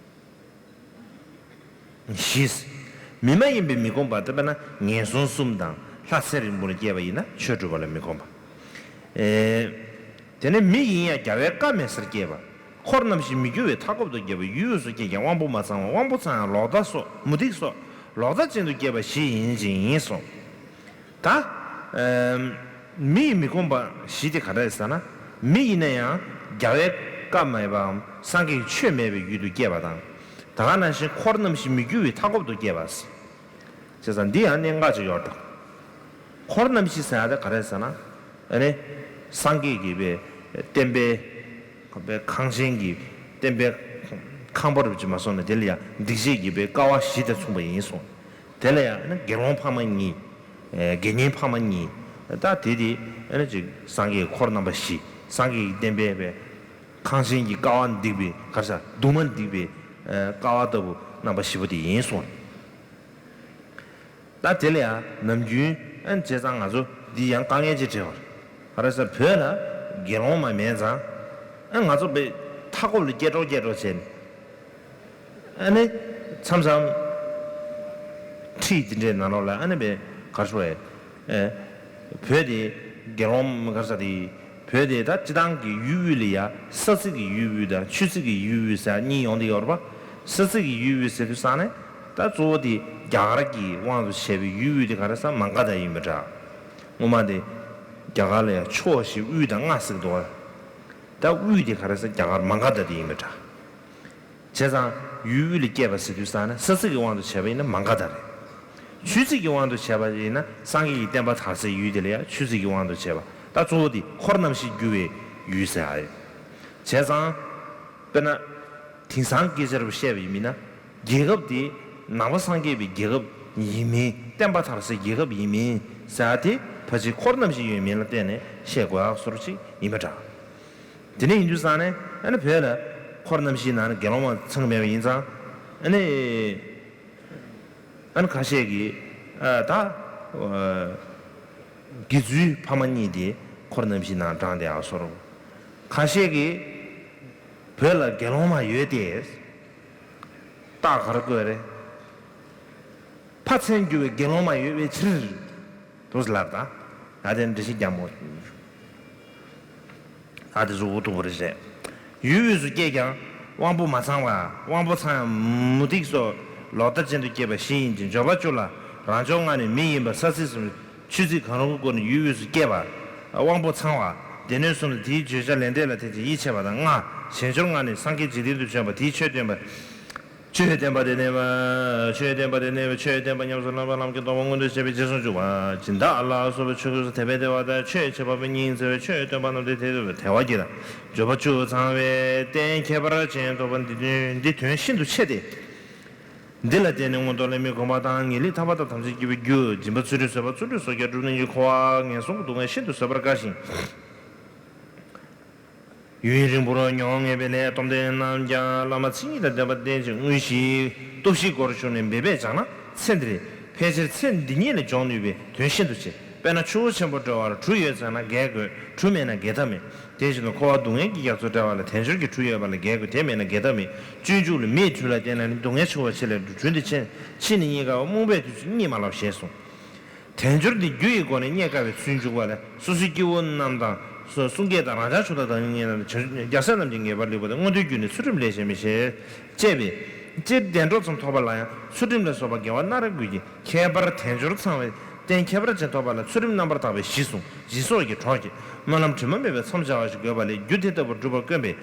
བཞི། མི་མ་ཡིན་པའི་མི་ཁོམ་པ་དེ་དཔེར་ན་ངན་སོང་གསུམ་དང་ལྷ་ཚེ་རིང་པོ་ལ་སྐྱེས་པ་ཡིན་ན་ཆོས་སྒྲུབ་པ་ལ་མི་ཁོམ་པ། དེ་ནས་མི་ཡིན་ཡང་རྒྱལ་བའི་བཀའ་མེད་སར་སྐྱེས་པ། འཁོར་རྣམ་བཞི་མི་འགྱུར་བའི་མཐའ་འཁོབ་ཏུ་སྐྱེས་པ་ཡུལ་དབུས་སུ་སྐྱེས་ཀྱང་དབང་པོ་མ་ཚང་བ་དབང་པོ་ཚང་ཡང་ལོག་ལྟ་སོགས་མུ་སྟེགས་སོགས་ལོག་ལྟ་ཅན་དུ་སྐྱེས་པ་བཞི་ཡིན་ཅིང་ཡིན་གསུངས། ད། མི་ཡི་མི་ཁོམ་པ་བཞི་དེ་ག་འདྲ་ཡིན་ཟེར་ན། མི་ཡིན་ན་ཡང་རྒྱལ་བའི་བཀའ་མེད་པའམ་སངས་རྒྱས་ཀྱི་ཆོས་མེད་པའི་ཡུལ་དུ་སྐྱེས་པ་དང་། ད་ག་ནང་བཞིན་འཁོར་རྣམ་བཞི་མི་འགྱུར་བའི་མཐའ་འཁོབ་ཏུ་སྐྱེས་པ། བྱས་ཙང་འདི་ཡང་གནད་འགག་ཅིག་ཡོད་དང་། འཁོར་རྣམ་བཞི་ཟེར་ཡ་དེ་ག་རེ་ཟེར་ན། ཨ་ནི། སངས་རྒྱས་ཀྱི་པའི་བསྟན་པའི། པའི་ཁང་ཆེན་གྱི་བསྟན་པའི་ཁང་པ་རུ་ཅིག་མ་སོང་ན་དེ་ལ་ཡང་སྡིག་བྱེད་ཀྱི་པའི་ཀ་བ་བཞི་དེ་མཚུངས་པ་ཡིན་གསུངས། དེ་ལ་ཡང་ཨ་ནི་དགེ་སློང་འཕགས་མ་གཉིས། དགེ་བསྙེན་འཕགས་མ་གཉིས། ད་དེ་དེ་ཨ་ནི་ཅིག་སངས་རྒྱས་ཀྱི་འཁོར་རྣམ་པ་བཞི། སངས་རྒྱས་ཀྱི་བསྟན་པའི་པའི་ཁང་ཆེན་གྱི་ཀ་བ་སྡིག་པའི་ག་རེ་ཟེར་གདུང་མ་སྡིག་པའི་ཀ་བ་ལྟ་བུ་རྣམ་པ་བཞི་པོ་དེ་ཡིན་གསུངས། ད་དེ་ལ་ཡང་ནམ་རྒྱུན་ཨ་ནི་བྱས་ཙང་ང་ཚོ་འདི་ཡང་དཀའ་ངལ་ཅིག་འཕྲད་པ་རེད། ག་རེ་ཟེར་བོད་ལ་དགེ་སློང་མ་མེད་ཙང་ཨ་ང་ཚོ་པའི་མཐའ་འཁོབ་ལ་སྐྱེ་གྲོགས་སྐྱེ་གྲོགས་བྱས་ནས་ཨ་ནི་མཚམས་མཚམས་ཁྲིད་འདི་འདྲའི་ནང་ལོགས་ལ་ཨ་ནི་པའི་ག་རེ་ཟེར་བས་བོད་དེ་དགེ་སློང་ག་རེ་ཟེར་དེ། བོད་དེ་ད་སྤྱི་བཏང་གི་ཡུལ་དབུས་ལ་ཡ་ས་ཚིགས་ཀྱི་ཡུལ་དབུས་དང་ཆུ་ཚིགས་ཀྱི་ཡུལ་དབུས་ཟེར་གཉིས་ཡོང་དེ་ཡོད་རེད་པ། ས་ཚིགས་ཀྱི་ཡུལ་དབུས་ཟེར་དུས་ཙང་ནས་ ད་གཙོ་བོ་དེ་རྒྱ་གར་གྱི་དབང་དུ་བྱས་པའི་ཡུལ་དབུས་དེ་ག་རེ་ཟེར་མ་ག་དྷ་ཡིན་པ་འདྲ། སྔོན་མ་དེ་རྒྱ་གར་ལ་ཡང་ཕྱོགས་བཞི་དབུས་དང་ལྔ་ཟེར་གྱི་འདུག་བ། ད་དབུས་དེ་ག་རེ་ཟེར་རྒྱ་གར་མ་ག་དྷ་དེ་ཡིན་པ་འདྲ། བྱས་ཙང་ཡུལ་དབུས་ལ་སྐྱེས་པ་ཟེར་དུས་ཙང་ནས་ས་ཚིགས་ཀྱི་དབང་དུ་བྱས་པ་ཡིན་ན་མ་ག་དྷ་རེད། ཆོས་ཚིགས་ཀྱི་དབང་དུ་བྱས་པ་ཡིན་ན་སངས་རྒྱས་ཀྱི་བསྟན་པ་དར་སའི་ཡུལ་དེ་ལ་ཡང་ཆོས་ཚིགས་ཀྱི་དབང་དུ་བྱས་པ། ད་གཙོ་བོ་དེ་འཁོར་རྣམ་བཞི་རྒྱུ་བའི་ཡུལ་ཟེར་ཡ་ཡོད། བྱས་ཙང་། དཔེར་ན། དེང་སང་སྐད་ཆ་རུ་བཤད་པ་ཡིན་མིན་ན། རྒྱལ་ཁབ་དེ་ནང་པ་སངས་རྒྱས་པའི་རྒྱལ་ཁབ་ཡིན་མིན། བསྟན་པ་དར་སའི་རྒྱལ་ཁབ་ཡིན་མིན་ཟེར་ཡ་དེ་ཕལ་ཆེར་འཁོར་རྣམ་བཞི་ཡོད་མེད་ལ་བལྟས་ནས་བཤད་དགོས་ཡག་བཟོ་འདྲ་ཅིག་ཡིན་པ་འདྲ། དེ་ནས་ཡིན་དུས་ཙང་ནས་ཨ་ནི་བོད་ལ་འཁོར་རྣམ་བཞིའི་ནང་ནས་དགེ་སློང་མ་ཚང་མེད་པ་ཡིན་ཙང་། ཨ་ནི། ཨ་ནི་ཁ་ཤས་ཀྱིས་ཨ་ད་ཨ་དགེ་ཚུལ་ཕ་མ་གཉིས་དེ་འཁོར་རྣམ་བཞིའི་ནང་བགྲངས་བསྡད་ཡག་བཟོ་འདྲ། ཁ་ཤས་ཀྱིས་བོད་ལ་དགེ་སློང་མ་ཡོད་དེ། རྟགས་ག་རེ་བཀོད་རེད། ཕ་མཚན་གྱུར་བའི་དགེ་སློང་མ་ཡོད་པའི་ཕྱིར། དུ་ལབ་དང་། ཨ་དེ་འདྲ་ཞིག་རྒྱག་མོ། ཨ་དེ་གཟུགས་པོ་སྟུག་པོ་རེད་ཟེར། ཡུལ་དབུས་སུ་སྐྱེས་ཀྱང་དབང་པོ་མ་ཚང་བ། དབང་པོ་ཚང་ཡང་མུ་སྟེགས་སོགས་ལོག་ལྟ་ཅན་དུ་སྐྱེས་པ་བཞི་ཡིན་ཅིང་། འབྱོར་པ་བཅུ་ལ་རང་ཕྱོགས་ལྔ་ནི་མི་ཡིན་པ། ས་ཚིགས་གསུམ། ཆོས་ཚིགས་གང་རུང་གི་སྒོ་ནས་ཡུལ་དབུས་སུ་སྐྱེས་པ། དབང་པོ་ཚང་བ། སྡེ་སྣོད་གསུམ་ལ་དེའི་བརྗོད་བྱ་ལས་འབྲས་ལ་ཐེག་ཆེན་ཡིད་ཆེས་པ་དང་ལྔ། གཞན་འབྱོར་ལྔ་ནི་སངས་རྒྱས་འཇིག་རྟེན་དུ་བྱོན་པ། དེའི་ཆོས་སྟོན་པ། ཆོས་སྟོན་པ་སྟེ་གནས་པ། ཆོས་སྟོན་པ་སྟེ་གནས་པ། ཆོས་སྟོན་པ་ཉམས་སུ་བླངས་པ། ལམ་གྱི་སྟོང་པ་མངོན་དུ་བྱས་པའི་རྗེས་སུ་འཇུག་པ། སྦྱིན་བདག་ལ་སོགས་པའི་ཆོས་གོས་སུ་དད་པས་བདེ་བ་དང་། ཆོས་འཆད་པ་པོའི་སྙིང་བརྩེ་བས། ཆོས་སྟོན་པ་རྣམས་ཏེ་དད་དད་པ་བགྱིད་དང་། འབྱོར་པ་བཅུ་ཚང་བའི་རྟེན་ཁྱད་པར་ཅན་ཐོབ་པ། འདི་དོན་འདི་དོན་ཤིན་ཏུ་ཆེ་སྟེ། འདི་ལ་བརྟེན་ནས་མངོན་རྟོགས་ལྷ་མིའི་དགོངས་པ་དང་། ངེས་ལེགས་ཐར་པ་དང་དམ་ཚིག་སྐྱེ་བའི་རྒྱུ། སྦྱིན་པ་ཚུལ་ཁྲིམས་བཟོད་པ་བརྩོན་འགྲུས་སོགས་ཀྱང་བསྒྲུབས་ནས་ཀྱི་འཁོར་བ་ངན་སོང་གི་སྡུག་བསྔལ་ཤིན་ཏུ་བཟོད་པར་དཀའ་ཞིང་། ཡུན་རིང་པོར་མྱོང་ངེས་པའི་ལས་སྟོབས་ལྡན་རྣམས་ཀྱང་བླ་མ་མཚན་ཉིད་དང་ལྡན་པ་རྟེན་ཅིང་དངོས་གཞིའི་སྟོབས་བཞིའི་སྒོར་ཞུགས་ནས་འབད་པས་སྦྱངས་ན་ཚེ་འདིར་ཕལ་ཆེར་ཚེ་འདི་ཉིད་ལ་འཇོག་ནུས་པའི་དོན་ཤིན་ཏུ་ཆེ། དཔེར་ན་ཆུ་བོ་ཆེན་པོ་འགྲོ་བར་གྲུ་ཡོད་ཚར་ན་བརྒལ་དགོས། གྲུ་མེད་ན་བརྒལ་ཐབས་མེད། དེ་བཞིན་དུ་འཁོར་བ་སྡུག་བསྔལ་གྱི་རྒྱ་མཚོ་བྲལ་བ་ལ་དལ་འབྱོར་གྱི་གྲུ་ཡོད་པ་ལ་བརྒལ་དགོས། དེ་མེད་ན་བརྒལ་ཐབས་མེད། སྤྱོད་འཇུག་ལ་མེའི་གྲུ་ལ་བརྟེན་ན་ནི་སྡུག་བསྔལ་ཆེ་བ་ཆེ་ལས་འགྲོ། གྲུ་འདི་ཕྱིན་ཕྱིན་ནས་རྙེད་དཀའ་བ། རྨོངས་པའི་དུས་སུ་རྙེད་མ་ལགས་ཞེས་གསུངས། དལ་འབྱོར་འདི་རྒྱུ་ཡི་སྒོ་ནས་རྙེད་དཀའ་བའི་ཚུལ་འཇུག་པ་ལས། སོ་སོའི་སྐྱེ་བོ་རྣམས་དང་། གསུང་སྐད་དང་། རང་ཅག་ཆུ་ཐག་དང་ཉེ་ན། རྒྱལ་སྲས་རྣམས་ཀྱི་ངེས་པར་ལེགས་པ་དང་། མངོན་མཐོའི་རྒྱུ་ནི་ཚུལ་ཁྲིམས་ལས་གཞན་མིན་ཞེས་བཅས་པས། སྤྱིར་བདེ་འགྲོ་ཙམ་ཐོབ་པ་ལ་ཡང་ཚུལ་ཁྲིམས་ལ་སོགས་པ་དགེ་བ་སྣ་རེ་དགོས་ཀྱི། ཁྱད་པར་དལ་འབྱོར་ཚང་བའི་རྟེན་ཁྱད་པར་ཅན་ཐོབ་པ་ལ་ཚུལ་ཁྲིམས་རྣམ་པར་དག་པའི་གཞི་བཟུང་། སྦྱིན་སོགས་ཀྱི་གྲོགས་ཀྱིས་སྨོན་ལམ་དྲི་མ་མེད་པའི་མཚམས་སྦྱར་བ་ཞིག་དགོས་པ་ལས། རྒྱུ་དེ་ལྟ་བུར་སྒྲུབ་པ་དཀོན་པས།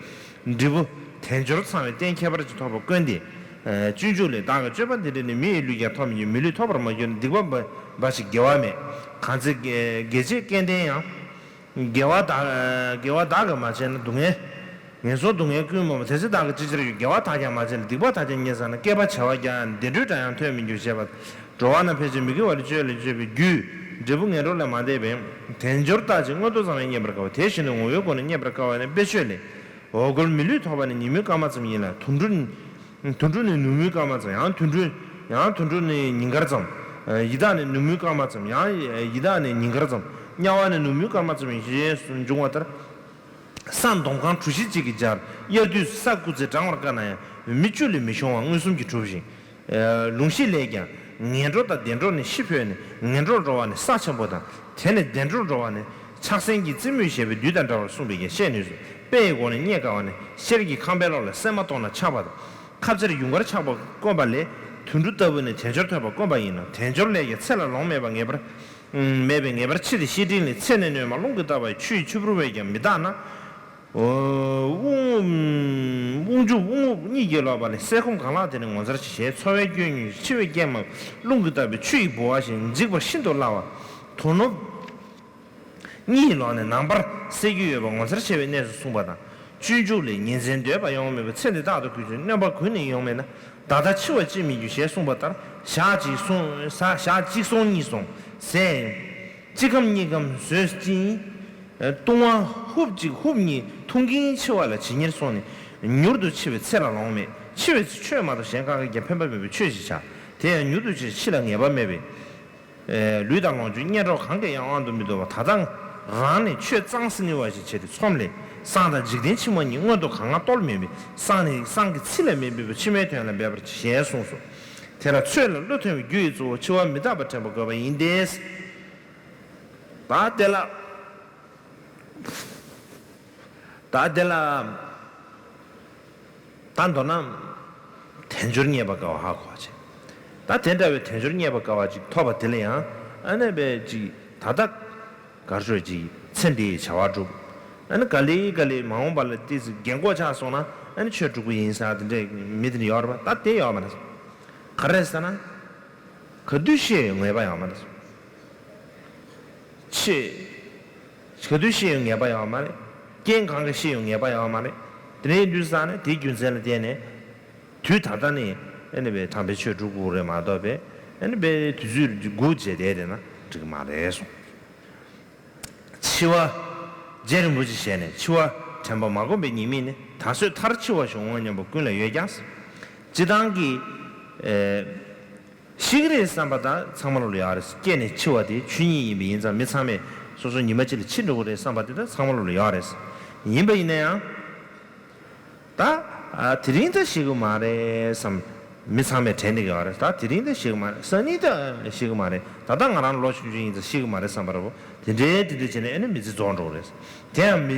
འབྲས་བུ་དལ་འབྱོར་ཚང་བའི་རྟེན་ཁྱད་པར་ཅན་ཐོབ་པ་དཀོན་ཏེ། སྤྱོད་འཇུག་ལས། བདག་གི་སྤྱོད་པ་འདི་འདྲ་ནི། མི་ཡི་ལུས་ཀྱང་ཐོབ་མི་འགྱུར། མི་ལུས་ཐོབ་པར་མ་གྱུར་ན། སྡིག་པ་འབའ་ཞིག་དགེ་བ་མེད། གང་ཚེ་དགེ་བྱེད་སྐལ་ལྡན་ཡང་། དགེ་བ་དག་དགེ་བ་བདག་གིས་མ་བྱས་ན། སྡུག་བསྔལ་ངན་སོང་སྡུག་བསྔལ་ཀུན་སྨོས་པ། དེ་ཚེ་བདག་གིས་ཅི་བྱར་འགྱུར། དགེ་བ་དག་ཀྱང་མ་བྱས་ན། སྡིག་པ་དག་ཀྱང་རྙེད་ཚར་ན། བསྐལ་པ་བྱེ་བ་བརྒྱ་ཡང་བདེ་འགྲོའི་སྒྲ་ཡང་ཐོས་མི་འགྱུར། ཞེས་པ། འགྲོ་བ་རྣམས་ཕལ་ཆེར་མི་དགེ་བ་ལ་སྤྱོད་ལ་སྤྱོད་པའི་རྒྱུས་འབྲས་བུ་ངན་འགྲོ་ལས་མ་འདས་པས། དལ་འབྱོར་རྟག་ཅིང་མངོན་མཐོ་ཙམ་ལས་རྙེད་པར་དཀའ་བ། དེ་བཞིན་དུ་ངོ་བོའི་སྒོ་ནས་རྙེད་པར་དཀའ་བ་ནི་དཔེ་ཆོས་ལས། འོ་སྐོལ་མི་ལུས་ཐོབ་པ་ནི་ཉིན་མོའི་སྐར་མ་ཙམ་ཡིན་ལ། དུད་འགྲོ་དུད་འགྲོ་ནི་ནུབ་མོའི་སྐར་མ་ཙམ། ཡང་དུད་འགྲོ་ཡང་དུད་འགྲོ་ནི་ཉིན་དཀར་ཙམ། ཡི་དྭགས་ནི་ནུབ་མོའི་སྐར་མ་ཙམ། ཡང་ཡི་དྭགས་ནི་ཉིན་དཀར་ཙམ། དམྱལ་བ་ནི་ནུབ་མོའི་སྐར་མ་ཙམ་ཡིན་ཞེས་འབྱུང་བ་ལྟར། ས་འདོམ་གང་གྲུ་བཞི་གཅིག་གིས་སྦྱར། དབྱར་དུས་ས་སྐུ་ཚེ་བགྲང་བར་དཀའ་ན་ཡང་། མི་བཅུ་ལས་མི་ཤོང་བ་མངོན་སུམ་གྱིས་གྲུབ་ཅིང་། ལུང་གཞི་ལས་ཀྱང་ངན་འགྲོ་དང་བདེ་འགྲོ་ནི་ཤི་འཕོས་ནས། ངན་འགྲོར་འགྲོ་བ་ནི་ས་ཆེན་པོ་དང་། དེ་ནས་བདེ་འགྲོར་འགྲོ་བ་ནི་ཕྱག་སེན་གྱི་རྩེ་མོས་བཞེས་པའི་བདུད་དང་འདྲ་བར་གསུངས་པས་ཀྱང་བཤད་ནུས་སོ། དཔེ་ཡི་སྒོ་ནས་རྙེད་དཀའ་བ་ནི། ཤེལ་གྱི་ཁང་པའི་ལོགས་ལ་སྲན་མ་གཏོང་ན་ཆགས་པ་དང་། ཁ་ཕྱིར་ཡུངས་ཀར་ཆགས་པ་དཀོན་པ་ལས། དུད་འགྲོ་ལྟ་བུ་ནི་དལ་འབྱོར་ཐོབ་པ་དཀོན་པ་ཡིན་ནོ། དལ་འབྱོར་ལས་ཀྱང་ཚེ་ལ་ལོང་མེད་པ་ངེས་པར། མེད་པས་ངེས་པར་འཆི་སྟེ། བཤེས་སྤྲིང་ལས། ཚེ་ནི་སྣོན་མ་རླུང་གིས་བཏབ་པ་ཡི། ཆུ་ཡི་ཆུ་བུར་བས་ཀྱང་མི་དག་ན། དབུགས་དབུགས་འཇུག་དབུགས་རྔུབ་གཉིས་ཀྱིས་ལོག་པ་ལས། ཟས་སྐོམ་གང་ལགས་དེ་ནི་ངོ་མཚར་ཆེ། ཞེས་འཚོ་བའི་སྐྱོན་ཉིད། འཆི་བའི་སྐྱེལ་མ་རླུང་གིས་བཏབ་པའི། ཆུ་ཡི་ལྦུ་བ་བཞིན་འཇིག་པར་ཤིན་ཏུ་སླ་བ། དོ་ནོར་གཉིད་ལོག་ནས་ནང་པར་སད་རྒྱུ་ཡོད་པ་ངོ་མཚར་ཆེ་བའི་གནས་སུ་གསུངས་པ་དང་། སྤྱོད་འཇུག་ལས། ཉིན་མཚན་སྡོད་པ་ཡོང་མེད་པ། ཚེ་འདི་རྟག་ཏུ་གོས་ཆོད། སྣོན་པ་གོས་ནས་ཡོང་མེད་ན། ད་ལྟ་འཆི་བ་ཅིས་མི་འགྱུར། ཞེས་གསུངས་པ་ལྟར། ཞག་གཅིག་སོང་ས་ཞག་གཅིག་སོང་གཉིས་སོང་ཟས། གཅིག་གམ་གཉིས་གམ་ཟོས་ཅིང་། ལྟུང་བ་ཧུབ་གཅིག་ཧུབ་གཉིས་འཐུང་གིན་འཆི་བ་ལ་ཇི་སྙེད་སོང་ནས། མྱུར་དུ་འཆི་བའི་ཚེ་ལ་ལོང་མེད། འཆི་བའི་ཚེ་ཆོས་མ་གཏོགས་གཞན་གང་གིས་ཀྱང་ཕན་པ་མེད་པའི་ཆོས་ཤིག་བྱ། དེ་ཡང་མྱུར་དུ་འཆི་འཆི་ལ་ངེས་པ་མེད་པས། ལུས་དང་ལོངས་སྤྱོད་གཉེན་གྲོགས་གང་གིས་ཡང་དབང་དུ་མི་འདུ་བ། ད་ལྟ་རང་ནས་ཆོས་གཙང་སིང་ངེ་བ་ཞིག་བྱས་ཏེ་ཚོམས་ལས། སངས་དང་འཇིག་རྟེན་ཕྱི་མ་གཉིས་མངོན་མཐོ་གང་སྔར་རྟོལ་མེད་པས། སངས་ནི་སངས་ཀྱི་ཚིག་ལ་མི་འབད་པར་ཕྱི་མའི་དོན་ལ་འབད་པར་བྱ་ཞེས་གསུངས་སོ། དེ་ལ་ཚོད་ལ་བློ་ཐོན་པའི་རྒྱུ་ཡི་གཙོ་བོ་འཆི་བ་མི་རྟག་པ་དྲན་པ་དགོས་པ་ཡིན་ཏེ། ད་དེ་ལ། ད་དེ་ལ། ད་མདོར་ན། དལ་འབྱོར་རྙེད་པར་དཀའ་བ་ཧ་གོ་བ་བྱེད། ད་དེ་འདྲ་བའི་དལ་འབྱོར་རྙེད་པར་དཀའ་བ་ཅིག་ཐོབ་པ་དེ་ལ་ཡང་ཨ་ནི་བས་ཅིག་ད་ལྟ་གར་ཤོད་ཅིག་ཚེ་འདིའི་བྱ་བ་སྒྲུབ། ཨ་ནི་ག་ལེ་ག་ལེ་མ་འོངས་པ་ལ་ཏོག་ཙམ་རྒན་གོག་ཆགས་སོང་ན་ཨ་ནི་ཆོས་སྒྲུབ་ཀྱི་ཡིན་ཟེར་དེ་འདྲའི་མི་དེ་འདྲ་ཡོད་རེད་པ། ད་དེ་ཡོད་མ་རེད། ག་རེ་ཟེར་ན། ག་དུས་ཤི་ཡོང་ངེས་པ་ཡོད་མ་རེད། ཆེ། ག་དུས་ཤི་ཡོང་ངེས་པ་ཡོད་མ་རེད། རྐྱེན་གང་གིས་ཤི་ཡོང་ངེས་པ་ཡོད་མ་རེད། དེ་འདྲའི་དུས་ཙང་ནས་དེའི་རྒྱུ་མཚན་ལ་བརྟེན་ནས། དུས་ད་ལྟ་ནས་ཨ་ནི་བས་དམ་པའི་ཆོས་སྒྲུབ་དགོས་རེད་མ་གཏོགས་པས་ཨ་ནི་བས་དུས་ཚོད་སྒུག་བྱས་བསྡད་བསྡད་ན་འགྲིག་གི་མ་རེད་གསུངས། འཆི་བ། རྗེ་རིན་པོ་ཆེ་ཞལ་ནས་འཆི་བ་དྲན་པ་མ་བསྒོམས་པའི་ཉེས་དམིགས་ནི་ད་གཟོད་མཐར་འཆི་བ་ཞིག་འོང་བ་སྙམ་པ་ཀུན་ལ་ཡོད་ཀྱང་། སྤྱིར་བཏང་གི། ཨེ། ཤི་གི་རེད་བསམ་པ་དང་ཚང་མ་ལོ་ལ་ཡོད་རེད། སྐྱེས་ནས་འཆི་བ་དེ་ཆོས་ཉིད་ཡིན་པ་ཡིན་ཙང་མི་ཚང་མས་སོ་སོ་ཉི་མ་གཅིག་ལ་འཆི་འགྲོ་གི་རེད་བསམ་པ་དེ་དག་ཚང་མ་ལོ་ལ་ཡོད་རེད། ཡིན་པ་ཡིན་ན་ཡང་། ད། ཨ། དེ་རིང་ད་ཤི་གི་མ་རེད་བསམ། མི་ཚང་མས་དྲན་བསྡད་ཀྱི་ཡོད་རེད། ད་དེ་རིང་ད་ཤི་གི་མ་རེད། སང་ཉིན་ད་ཤི་གི་མ་རེད། ད་ལྟ་ང་རང་ལོ་ཆུང་ཆུང་ཡིན་ཙང་ཤི་གི་མ་རེད་བསམ་པ་རེད་པོ། དེ་འདྲའི་དེ་འདྲ་བྱས་ནས་ཨ་ནི་མི་ཚེ་རྫོགས་འགྲོ་གི་རེད། དེ་ཡང་མི།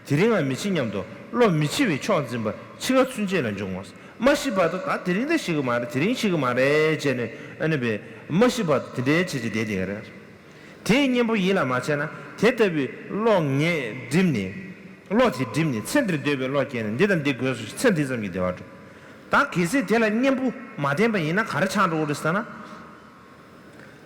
དེ་རིང་ང་མི་འཆི་སྙམ་དུ་བློ་མི་འཆི་བའི་ཕྱོགས་འཛིན་པ་འཆི་ཁ་ཚུན་ཆད་ལ་འབྱུང་ངོ་། མ་ཤི་བར་དུ་ད་དེ་རིང་ད་ཤི་གི་མ་རེད། དེ་རིང་ཤི་གི་མ་རེད་བྱས་ནས་ཨ་ནི་བས་མ་ཤི་བར་དུ་དེ་འདྲའི་བྱས་བྱས་བསྡད་བསྡད་ཀྱི་རེད། དེའི་གཉེན་པོ་ཡིད་ལ་མ་བྱས་ན་དེ་ལྟ་བུའི་བློ་ངེས་བསྒྲིམས་ནས། བློ་དེ་བསྒྲིམས་ནས་ཚེ་འདིར་འདོད་པའི་བློ་སྐྱེས་ནས་འདི་དང་འདི་དགོས་སོ་ཞེས་ཚེ་འདི་ཙམ་གྱི་བདེ་བ་སྒྲུབ། ད་གལ་སྲིད་དེ་ལ་གཉེན་པོ་མ་བསྟེན་པ་ཡིན་ན་ག་རེ་ཆགས་འགྲོ་གི་རེད་ཟེར་ན།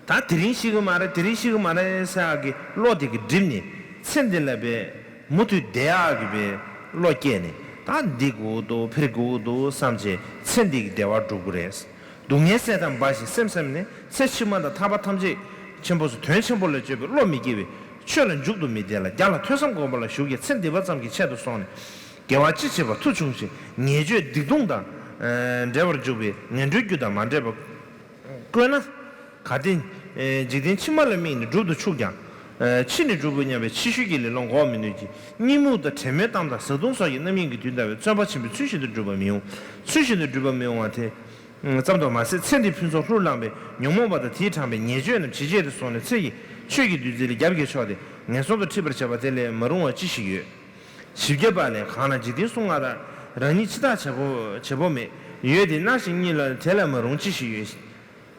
ད་དེ་རིང་ཤི་གི་མ་རེད། དེ་རིང་ཤི་གི་མ་རེད་ཟེར་ཡག་གི་བློ་དེ་གི་བསྒྲིམས་ནས་ཚེ་འདི་ལ་བས་མུ་མཐུད་བསྡད་ཡག་གི་བས་བློ་སྐྱེས་ནས་ད་འདི་དགོས་འདུག་ཕེར་དགོས་འདུག་བསམ་བྱས་ཚེ་འདི་གི་བདེ་བ་སྒྲུབ་དགོས་རེད། སྡུག་བསྔལ་སེལ་དང་འབའ་ཞིག་སེམས་སེམས་ནས་ཚེ་ཕྱི་མ་དང་ཐར་པ་ཐམས་ཅད་ཆེན་པོ་སོགས་དོན་ཆེན་པོ་ལ་སྤྱོད་པའི་བློ་མི་སྐྱེ་བས་ཆོས་ལ་འཇུག་ཏུ་མི་བསྟན་ལ་རྒྱ་ལ་ཐོས་བསམ་སྒོམ་པ་ལ་ཞུགས་ཀྱང་ཚེ་འདི་པ་ཙམ་གྱི་ཆེད་དུ་སོང་ནས་དགེ་བ་ཅི་བྱེད་པ་མཐུ་ཆུང་ཞིང་ཉེས་སྤྱོད་སྡིག་ལྟུང་དང་འབྲེལ་བར་འཇུག་པའི་ངན་འགྲོའི་རྒྱུ་དང་མ་འདྲེས་པ་བཀོད་ན། གལ་ཏེ། ཨེ། འཇིག་རྟེན་ཕྱི་མ་ལ་དམིགས་ནས་སྒྲུབ་ཏུ་ཆུག་ཀྱང་། ཨེ། ཕྱི་ནས་སྒྲུབ་དགོས་སྙམ་པའི་ཕྱི་བཤོལ་གྱི་ལེ་ལོ་འགོག་མི་ནུས་ཀྱི། གཉིད་རྨུགས་དང་དྲན་མེད་གཏམ་དང་བཟའ་བཏུང་སོགས་ཀྱི་རྣམ་གཡེང་གི་དུས་འདའ་བས་བརྩོན་པ་ཆེན་པོས་ཚུལ་བཞིན་དུ་སྒྲུབ་པ་མི་འོང་། ཚུལ་བཞིན་དུ་སྒྲུབ་པ་མི་འོང་བ་དེ་ཙམ་དུ་མ་ཟད་ཚེ་འདིའི་ཕུན་ཚོགས་ལྷུར་བླངས་པའི་ཉོན་མོངས་པ་དང་དེས་དྲངས་པའི་ཉེས་སྤྱོད་རྣམས་ཇི་སྐད་དུ་གསུངས་ནས་ཚེ་ཡི་ཆོས་ཀྱི་བདུད་རྩི་ལས་རྒྱབ་ཀྱིས་ཕྱོགས་ཏེ་ངན་སོང་དུ་ཁྲིད་པར་བྱེད་པ་དེ་ལས་མ་རུང་བ་ཅི་ཞིག་ཡོད། བཞི་བརྒྱ་པ་ལས། གང་ལ་འཇིག་རྟེན་གསུམ་མངའ་དང་། རང་ཉིད་འཆི་བདག་བྱེད་པོ་བྱེད་པོ་མེད། ཡོད་དེ་སྣང་ཞིང་གཉིད་ལ་དེ་ལས་མ་རུང་ཅི་ཞིག་ཡོད།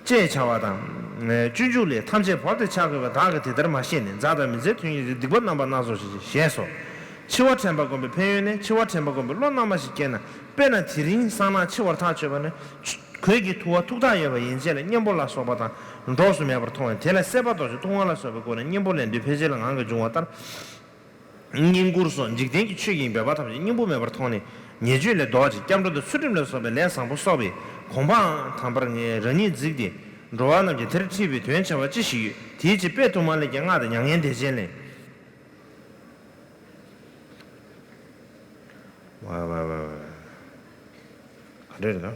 ཅེས་བྱ་བ་དང་། སྤྱོད་འཇུག་ལས། ཐམས་ཅད་བོར་ཏེ་འཆར་དགོས་པ་བདག་གིས་དེ་ལྟར་མ་ཤེས་ནས་མཛའ་དང་མི་མཛའི་དོན་གཉིས་ཀྱི་སྡིག་པ་རྣམ་པ་སྣ་ཚོགས་ཤིག་ཞེས་སོ། འཆི་བ་དྲན་པ་སྒོམ་པའི་ཕན་ཡོན་ནི། འཆི་བ་དྲན་པ་སྒོམ་པའི་བློ་རྣལ་མ་ཞིག་སྐྱེས་ན། དཔེར་ན་དེ་རིང་སང་གནངས་འཆི་བར་ཐག་ཆོད་པ་ནི། གོས་ཀྱི་ཐུ་བ་ཐུག་ཐག་ཡོད་པ་ཡན་ཆད་ལ་གཉེན་པོ་ལ་སོགས་པ་དང་གྲོགས་སུ་མེད་པར་མཐོང་བས་དེ་ལ་སྲེད་པ་གདོས་ཀྱི་ལྟུང་བ་ལ་སོགས་པའི་སྒོ་ནས་གཉེན་པོ་ལེན་དུས་ཕལ་ཆེར་ལ་ངང་གིས་འབྱུང་བ་ལྟར། བསྙེན་བཀུར་སོགས་འཇིག་རྟེན་གྱི་ཆོས་ཀྱི་འབད་པ་ཐམས་ཅད་སྙིང་པོ་མེད་པར་མཐོང་ནས་ཉེས་སྤྱོད་ལས་ལྡོག་ཅིང་སྐྱབས་འགྲོ་དང་ཚུལ་ཁྲིམས་ལ་སོགས་པའི་ལས་བཟང་པོ་གསོག་པས་གོ་འཕང་དམ་པར་ངེས་རང་ཉིད་གཟིགས་ཏེ། འགྲོ་བ་རྣམས་ཀྱང་དེར་ཁྲིད་པའི་དོན་བྱ་བ་ཅི་ཞིག་ཡོད། དེའི་ཕྱིར་དཔལ་ཐུགས་མ་ལེགས་ཀྱི་སྔགས་དང་མྱ་ངན་འདས་ཆེན་ལས། ཝ་ཝ་ཝ་ཝ། ག་འདྲ་རེད་ན།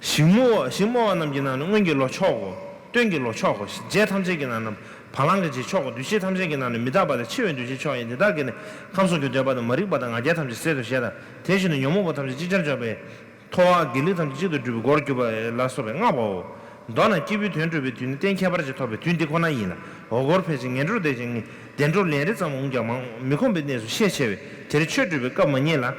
ཞིང་རྨོ་བ། ཞིང་རྨོ་བ་རྣམས་ཀྱི་ནང་ནས་སྔོན་གྱི་ལོ་མཆོག་གོ། སྟོན་གྱི་ལོ་མཆོག་གོ། རྗེ་ཐམས་ཅད་ཀྱི་ནང་ན་བ་ལང་གི་རྗེ་མཆོག་གོ། འདུས་བྱས་ཐམས་ཅད་ཀྱི་ནང་ནས་མི་རྟག་པ་དང་འཆི་བའི་འདུས་བྱས་མཆོག་ཡིན། དེ་དག་གིས་ནི་ཁམས་གསུམ་གྱི་འདོད་པ་དང་མ་རིག་པ་དང་ང་རྒྱལ་ཐམས་ཅད་བསལ་དུ་བྱས་དང་། དེ་བཞིན་དུ་ཉོན་མོངས་པ་ཐམས་ཅད་ཅི་ལྟར་འཇོམས་པའི་ཐོ་བ་དགེ་ལེགས་ཐམས་ཅད་གཅིག་ཏུ་སྒྲུབ་པའི་སྒོར་གྱུར་པ་ལ་སོགས་པའི་སྔགས་པའོ། མདོར་ན་སྐྱེས་བུའི་དོན་སྒྲུབ་པའི་དུས་ནི་གཏན་ཁྱད་པར་ཅན་ཐོབ་པའི་དུས་འདི་ཁོ་ན་ཡིན་ལ། འོ་སྐོལ་ཕལ་ཆེར་ངན་འགྲོར་བདེ་ཞིང་བདེ་འགྲོར་ལན་རེ་ཙམ་འོང་ཀྱང་མང་མི་ཁོམ་པའི་གནས་སུ་ཤས་ཆེ་བས་དེར་ཆོས་སྒྲུབ་པའི་སྐབས་མ་རྙེད་ལ།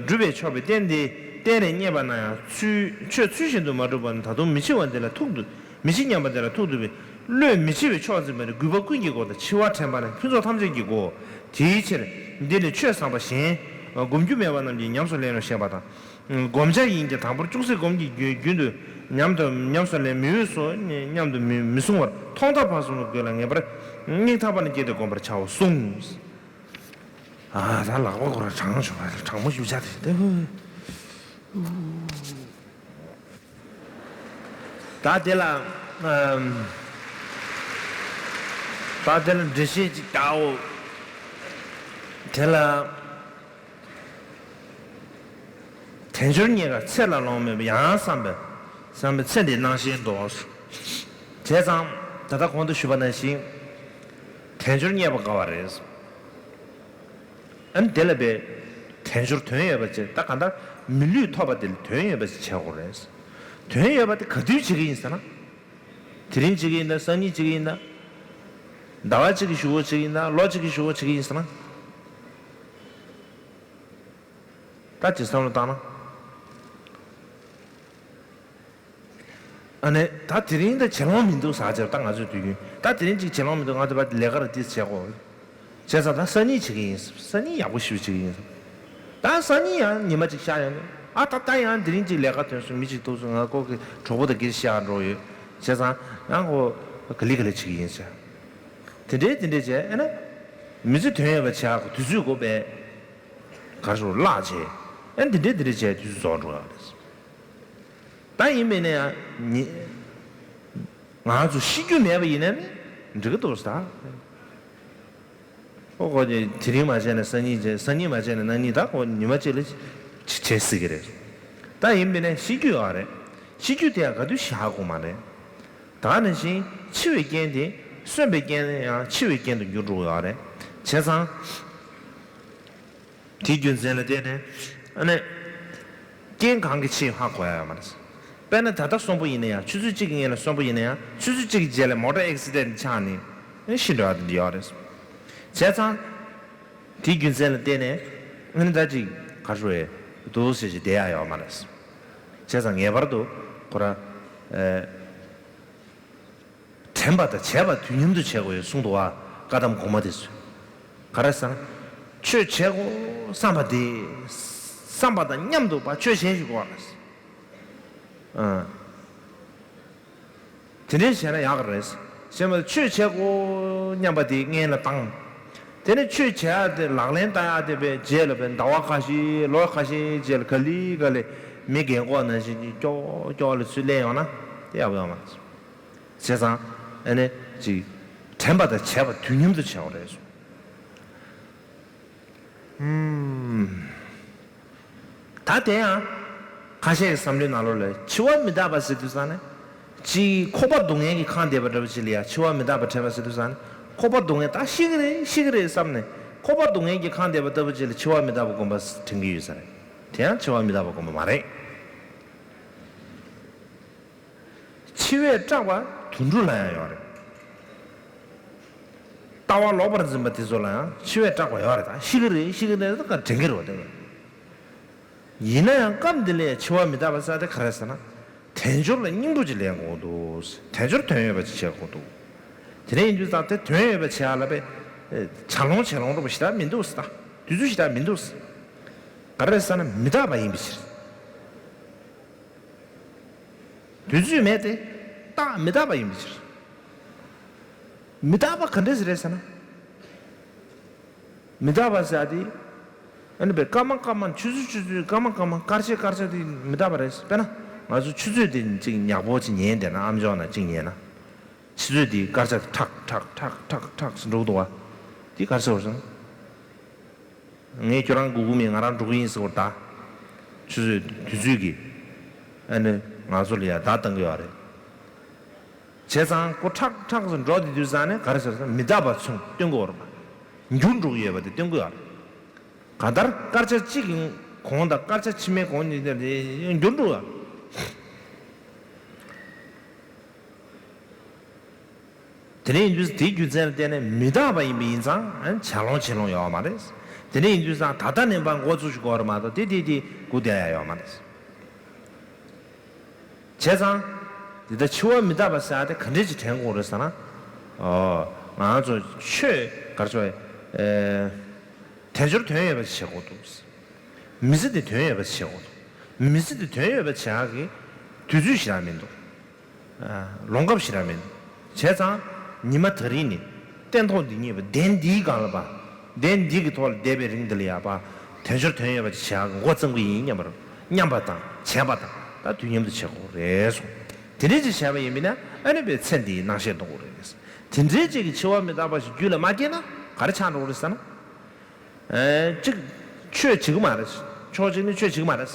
སྒྲུབ་པས་ཆོག་པའི་རྟེན་འདི་གཏན་རེ་རྙེད་པ་ན་ཡང་ཚུལ་ཆོས་ཚུལ་བཞིན་དུ་མ་སྒྲུབ་པ་ནི་ད་དུང་མི་འཆི་བ་འདི་ལ་ཐུག་ཏུ་མི་འཆི་སྙམ་པ་འདི་ལ་ཐུག་ཏུ་བས་བློས་མི་འཆི་བའི་ཕྱོགས་འཛིན་པ་ནི་རྒུད་པ་ཀུན་གྱི་སྒོ་དང་འཆི་བ་དྲན་པ་ནི་ཕུན་ཚོགས་ཐམས་ཅད་ཀྱི་སྒོའོ། དེའི་ཕྱིར་འདི་ནི་ཆོས་བཟང་པོ་གཞན་སྒོམ་རྒྱུ་མེད་པ་རྣམས་ཀྱིས་ཉམས་སུ་ལེན་རོ་ཞེས་པ་དང་། བསྒོམ་བྱ་ཡིན་གྱི་དང་པོར་ཅུང་ཟད་བསྒོམ་གྱི་རྒྱུན་དུ་ཉམས་དུ་ཉམས་སུ་ལེན་མི་འོས་སོ་སྙམ་དུ་མི་མི་གསུང་བར་ཐོག་མཐའ་བར་གསུམ་དུ་དགོས་ལ་ངེས་པར་སྙིང་ཐག་པ་ནས་བསྐྱེད་དེ་བསྒོམ་པར་བྱའོ་གསུངས། ཨ་ད་ལག་པ་ཁོ་རང་གྲང་བྱུང་བ་གྲང་མོ་ཞིག་བྱ་དེ་ད་དེ་ལ་ཨམ། ད་དེ་ལ་འགྲེལ་བཤད་ཅིག་བརྒྱབ་དེ་ལ། དལ་འབྱོར་རྙེད་དཀའ་ཚེ་ལ་ལོང་མེད་པ་ཡང་བསམ་པས་བསམ་པའི་ཚེ་འདིའི་སྣང་ཤས་འདོར། བྱས་ཙང་ད་ལྟ་གོང་དུ་ཞུས་པ་ནང་བཞིན་དལ་འབྱོར་རྙེད་པར་དཀའ་བ་རེད། ཨ་ནི་དེ་ལ་བས་དལ་འབྱོར་དོན་ཡོད་པ་ཅིག་ད་གང་ལྟར་མི་ལུས་ཐོབ་པ་དེ་ལ་དོན་ཡོད་པ་ཅིག་བྱེད་དགོས་རེད། དོན་ཡོད་པ་དེ་ག་དུས་བྱེད་ཀྱི་ཡིན་ཟེར་ན། དེ་རིང་བྱེད་ཀྱི་ཡིན་ད་སང་ཉིན་བྱེད་ཀྱི་ཡིན་ད། ཟླ་བ་གཅིག་གི་གཞུག་གུ་བྱེད་ཀྱི་ཡིན་ད་ལོ་གཅིག་གི་གཞུག་གུ་བྱེད་ཀྱི་ཡིན་ཟེར་ན། ད་ཅིག་བསམ་བློ་བཏང་ན། ཨ་ནི་ད་དེ་རིང་ད་བྱེད་ལོང་མི་འདུག་ཟེར་བྱས་ད་ང་ཚོའི་དུས་རྒྱུན་ད་དེ་རིང་ཅིག་བྱེད་ལོང་མི་འདུག་ང་ཚོ་ཕར་ལས་ཀ་ར་ཏིས་བྱེད་དགོས། བྱས་ཙང་ད་སང་ཉིན་བྱེད་ཀྱི་ཡིན། སང་ཉིན་ཡག་པོ་ཞིག་བྱེད་ཀྱི་ཡིན། ད་སང་ཉིན་ཡང་ཉི་མ་ཅིག་ཤར་ཡོང་ནས་ཨ་ད་ད་ཡང་དེ་རིང་ཅིག་ལས་ཀ་ཐོན་སོང་མི་ཅིག་ཐུག་སོང་ང་ཁོ་གི་གྲོགས་པོ་དང་སྐད་ཆ་བཤད་འགྲོ་ཡོད། བྱས་ཙང་ཡང་ཁོ་ག་ལེ་ག་ལེ་བྱེད་ཀྱི་ཡིན་ཟེར། དེ་འདྲའི་དེ་འདྲའི་བྱས་ཨ་ན་མི་ཚེ་དོན་ཡོད་པ་བྱེད་ཡག་གི་དུས་ཚོད་དགོས་པས་གར་ཞོར་བརླག་བྱས་ཨ་ནི་དེ་འདྲའི་དེ་འདྲའི་བྱས་དུས་ཚོད་རྫོགས་འགྲོ་ཡག་རེད། ད་ཡིན་པས་ན་ཡང་ཉི་ང་ཚོ་ཤི་རྒྱུ་མེད་པ་ཡིན་ན་ནི་འགྲིག་གི་འདུག་ཟེར། ཨོ་ཁོ་ནི་དེ་རིང་མ་བྱས་ན་སང་ཉིན་བྱས། སང་ཉིན་མ་བྱས་ན་གནངས་ཉིན། ད་ཁོ་ཉི་མ་གཅིག་ལ་བྱེད་སྲིད་ཀྱི་རེད། ད་ཡིན་པས་ན་ཤི་རྒྱུ་ཡོད་རེད། ཤི་རྒྱུ་དེ་ཡང་ག་དུས་ཤི་ཧ་གོ་མ་རེད། ད་ནང་བཞིན་འཆི་བའི་རྐྱེན་དེ་གསོན་པའི་རྐྱེན་ཡང་འཆི་བའི་རྐྱེན་དུ་འགྱུར་འགྲོ་གི་ཡོད་རེད། བྱས་ཙང་། དེའི་རྒྱུ་མཚན་ལ་བརྟེན་ནས་ཨ་ནི་རྐྱེན་གང་གིས་འཆི་ཧ་གོ་ཡ་ཡོད་མ་རེད། དཔེར་ན་ད་ལྟ་གསོན་པོ་ཡིན་ན་ཡང་ཆུ་ཚོད་གཅིག་གི་སྔོན་ལ་གསོན་པོ་ཡིན་ན་ཡང་ཆུ་ཚོད་གཅིག་གི་རྗེས་ལ་མོ་ཊ་ཨེག་སི་ཌེན་ཊི་ཆགས་ནས་ཨ་ནི་ཤི་འགྲོ་ཡ་དེ་འདྲ་ཡོད་རེད། བྱས་ཙང་དེའི་རྒྱུ་མཚན་ལ་བརྟེན་ནས་ཨ་ནི་ད་ཅིག་ག་རེ་ཞུ་དགོས་རེད། འདུག་ཟེར་ཅིག་བསྡད་ཡ་ཡོད་མ་རེད། བྱས་ཙང་ངེས་པར་དུ་ཁོ་ར་ཨེ། དྲན་པ་དང་བྱས་པ་དུས་མཉམ་དུ་བྱེད་དགོས་གསུངས་འདུག་བ། བཀའ་གདམས་གོང་མ་དེ་ཚོས། ག་རེ་ཟེར་ན། ཆོས་བྱེད་དགོས་བསམ་པ་དེ། བསམ་པ་དང་མཉམ་དུ་ཕར་ཆོས་བྱེད་ཤིག་དགོས་རེད། ཨ། དེ་འདྲའི་བྱས་ན་ཡག་གི་རེད། བྱས་པ་ཆོས་བྱེད་དགོས་སྙམ་པ་དེ་སྔོན་ལ་བཏང་། དེ་ནས་ཆོས་བྱེད་ཡ་དེ་ལག་ལེན་བསྟར་ཡ་དེ་བས་རྗེས་ལ་བས་ཟླ་བ་ཁ་ཤས་ལོ་ཁ་ཤས་རྗེས་ལ་ག་ལེ་ག་ལེ་མི་རྒན་གོག་ནང་བཞིན་ཀྱི་ཀྱོག་ཀྱོག་ལ་ཚུར་སླེབས་ཡོང་ན་དེ་ཡག་པོ་ཡོད་མ་རེད། བྱས་ཙང་ཨ་ནི་ཅིག་དྲན་པ་དང་བྱས་པ་དུས་མཉམ་དུ་བྱེད་དགོས་རེད་གསུངས། ཨུམ། ད་དེ་ཡང་ཁ་ཤས་ཀྱི་བསམ་བློའི་ནང་ལོགས་ལ་འཆི་བ་མི་རྟག་པ་ཟེར་དུས་ཙང་ནས་ཅིག་ཁོག་པ་སྡུག་བསྔལ་གྱིས་ཁེངས་བསྡད་པ་འདྲ་པོ་ཅིག་ལ་ཡང་འཆི་བ་མི་རྟག་པ་དྲན་པ་ཟེར་དུས་ཙང་ནས་ཁོག་པ་སྡུག་བསྔལ་ད་ཤི་གི་རེད་ཤི་གི་རེད་བསམ་ནས་ཁོག་པ་སྡུག་བསྔལ་གྱིས་ཁེངས་བསྡད་པ་ལྟ་བུ་ཅིག་ལ་འཆི་བ་མི་རྟག་པ་སྒོམ་པ་དྲན་གྱི་ཡོད་ས་རེད། དེ་ཡང་འཆི་བ་མི་རྟག་པ་སྒོམ་པ་མ་རེད། འཆི་བས་སྐྲག་པ་དུད་འགྲོ་ལ་ཡང་ཡོད་རེད། ལྟ་བ་ལོག་པར་འཛིན་པ་དེ་ཚོ་ལ་ཡང་འཆི་བས་སྐྲག་པ་ཡོད་རེད། ད་ཤི་གི་རེད་ཤི་གི་རེད་ད་དྲན་གྱི་རེད་བ། དེ་ཡིན་ན་ཡང་སྐབས་འདི་ལ་འཆི་བ་མི་རྟག་པ་ཟེར་དེ་ག་རེ་ཟེར་ན། དལ་འབྱོར་ལ་སྙིང་པོ་ཅིག་ལེན་དགོས་འདུག་དལ་འབྱོར་དོན་ཡོད་པ་ཅིག་བྱེད་དགོས་འདུག་དེ་འདྲ་ཡིན་དུས་ད་དེ་དོན་ཡོད་པ་བྱེད་ཡ་ལ་པས། བྱ་ལོང་བྱེད་ལོང་འགྲོ་པ་ཞེ་དྲག་མི་འདུག་ཟེར། ད་དུས་ཚོད་ཞེ་དྲག་མི་འདུག་ཟེར། ག་རེ་ཟེར་ན་མི་རྟག་པ་ཡིན་པའི་ཕྱིར། དུས་ཚོད་མེད་དེ། རྟག་མི་རྟག་པ་ཡིན་པའི་ཕྱིར། མི་རྟག་པ་ག་འདྲས་རེད་ཟེར་ན། མི་རྟག་པ་ཟེར་ཡ་དེ། ཨ་ནི་བས་སྐར་མ་སྐར་མ་ཆུ་ཚོད་ཆུ་ཚོད་སྐར་མ་སྐར་མ་སྐར་ཆ་སྐར་ཆ་དེ་མི་རྟག་པ་རེད། དཔེར་ན་ང་ཚོ་ཆུ་ཚོད་དེ་ཅིག་ཉག་པོ་ཅིག་ཉན་བསྡད་ན་ཨམ་ཅོག་ནང་ཅིག་ཉན་ན། ཆུ་ཚོད་དེ་སྐར་ཆ་དེ་ཁྲག་ཁྲག་ཁྲག་ཁྲག་ཁྲག་ཟེར་འགྲོ་གི་འདུག་བ། དེ་ག་རེ་ཟེར་བ་ཟེར་ན། ངས་ཁྱོད་རང་སྒུག་གི་མེད། ང་རང་འགྲོ་གི་ཡིན་ཟེར་བ་ད། ཆུ་ཚོད་དུས་ཚོད་ཀྱིས་ཨ་ནི་ང་ཚོ་ལ་ཡ་བརྡ་བཏང་གི་ཡོད་རེད། བྱས་ཙང་ཁོ་ཁྲག་ཁྲག་ཟེར་འགྲོ་དེ་དུས་ཙང་ནས་ག་རེ་ཟེར་ན་མི་རྟག་པ་མཚོན་སྟོན་གྱི་ཡོད་རེད་པ། འགྱུར་འགྲོ་གི་ཡོད་པ་དེ་སྟོན་གྱི་ཡོད་རེད། གང་ལྟར་སྐར་ཆ་གཅིག་གི་གོང་དང་སྐར་ཆ་ཕྱི་མའི་གོང་གཉིས་དེ་འགྱུར་འགྲོ་ཡོད་རེད། དེ་འདྲ་ཡིན་དུས་དེའི་རྒྱུ་མཚན་ལ་བརྟེན་ནས་མི་རྟག་པ་ཡིན་པ་ཡིན་ཙང་བྱ་ལོང་བྱེད་ལོང་ཡོད་མ་རེད། དེ་འདྲ་ཡིན་དུས་ཙང་ད་ལྟ་ནས་ཕར་འགོ་བཙུགས་ཤིག་དགོས་རེད་མ་གཏོགས་དེ་དེ་དེ་སྒུག་བསྡད་ཡ་ཡོད་མ་རེད། བྱས་ཙང་། འདི་ལྟར་འཆི་བ་མི་རྟག་པ་ཟེར་ཡ་དེ་ག་འདྲས་ཅིག་དྲན་དགོས་རེད་ཟེར་ན། ཨོ། ང་ཚོ་ཆོས་ག་རེ་ཟེར། ཨེ། དལ་འབྱོར་དོན་ཡོད་པ་ཞིག་བྱེད་དགོས་འདུག་མི་ཚེ་འདི་དོན་ཡོད་པ་ཞིག་བྱེད་དགོས་འདུག་མི་ཚེ་འདི་དོན་ཡོད་པ་བྱེད་ཡག་གི་དུས་ཚོད་ཞེ་དྲག་མི་འདུག་ལོང་སྐབས་ཞེ་དྲག་མེད། བྱས་ཙང་ཉི་མ་དེ་རིང་ནི་སྟན་ཐོག་འདི་ཉིད་པ་གདན་འདིའི་སྒང་ལ་པ། གདན་འདི་གི་ཐོག་ལ་བསྡད་པའི་རིང་འདི་ལ་ཡ་པ། དལ་འབྱོར་དོན་ཡོད་པ་ཅིག་བྱེད་ཡག་གི་འགོ་བརྩམ་གི་ཡིན་སྙམ་པར་སྙམ་པ་དང་བྱས་པ་དང་ད་དུས་མཉམ་དུ་བྱེད་དགོས་རེད་གསུངས། དེ་འདྲས་ཅིག་བྱས་པ་ཡིན་པས་ན་ཨ་ནི་པའི་ཚེ་འདིའི་སྣང་ཤས་འདོར་དགོས་རེད། དེ་འདྲས་ཅིག་གི་འཆི་བ་མི་རྟག་པ་ཞིག་རྒྱུད་ལ་མ་སྐྱེས་ན་ག་རེ་ཆགས་འགྲོ་གི་རེད་ཟེར་ན། ཨེ། གཅིག་ཆོས་བྱེད་ཀྱི་མ་རེད། ཕྱོགས་གཅིག་ནས་ཆོས་བྱེད་ཀྱི་མ་རེད།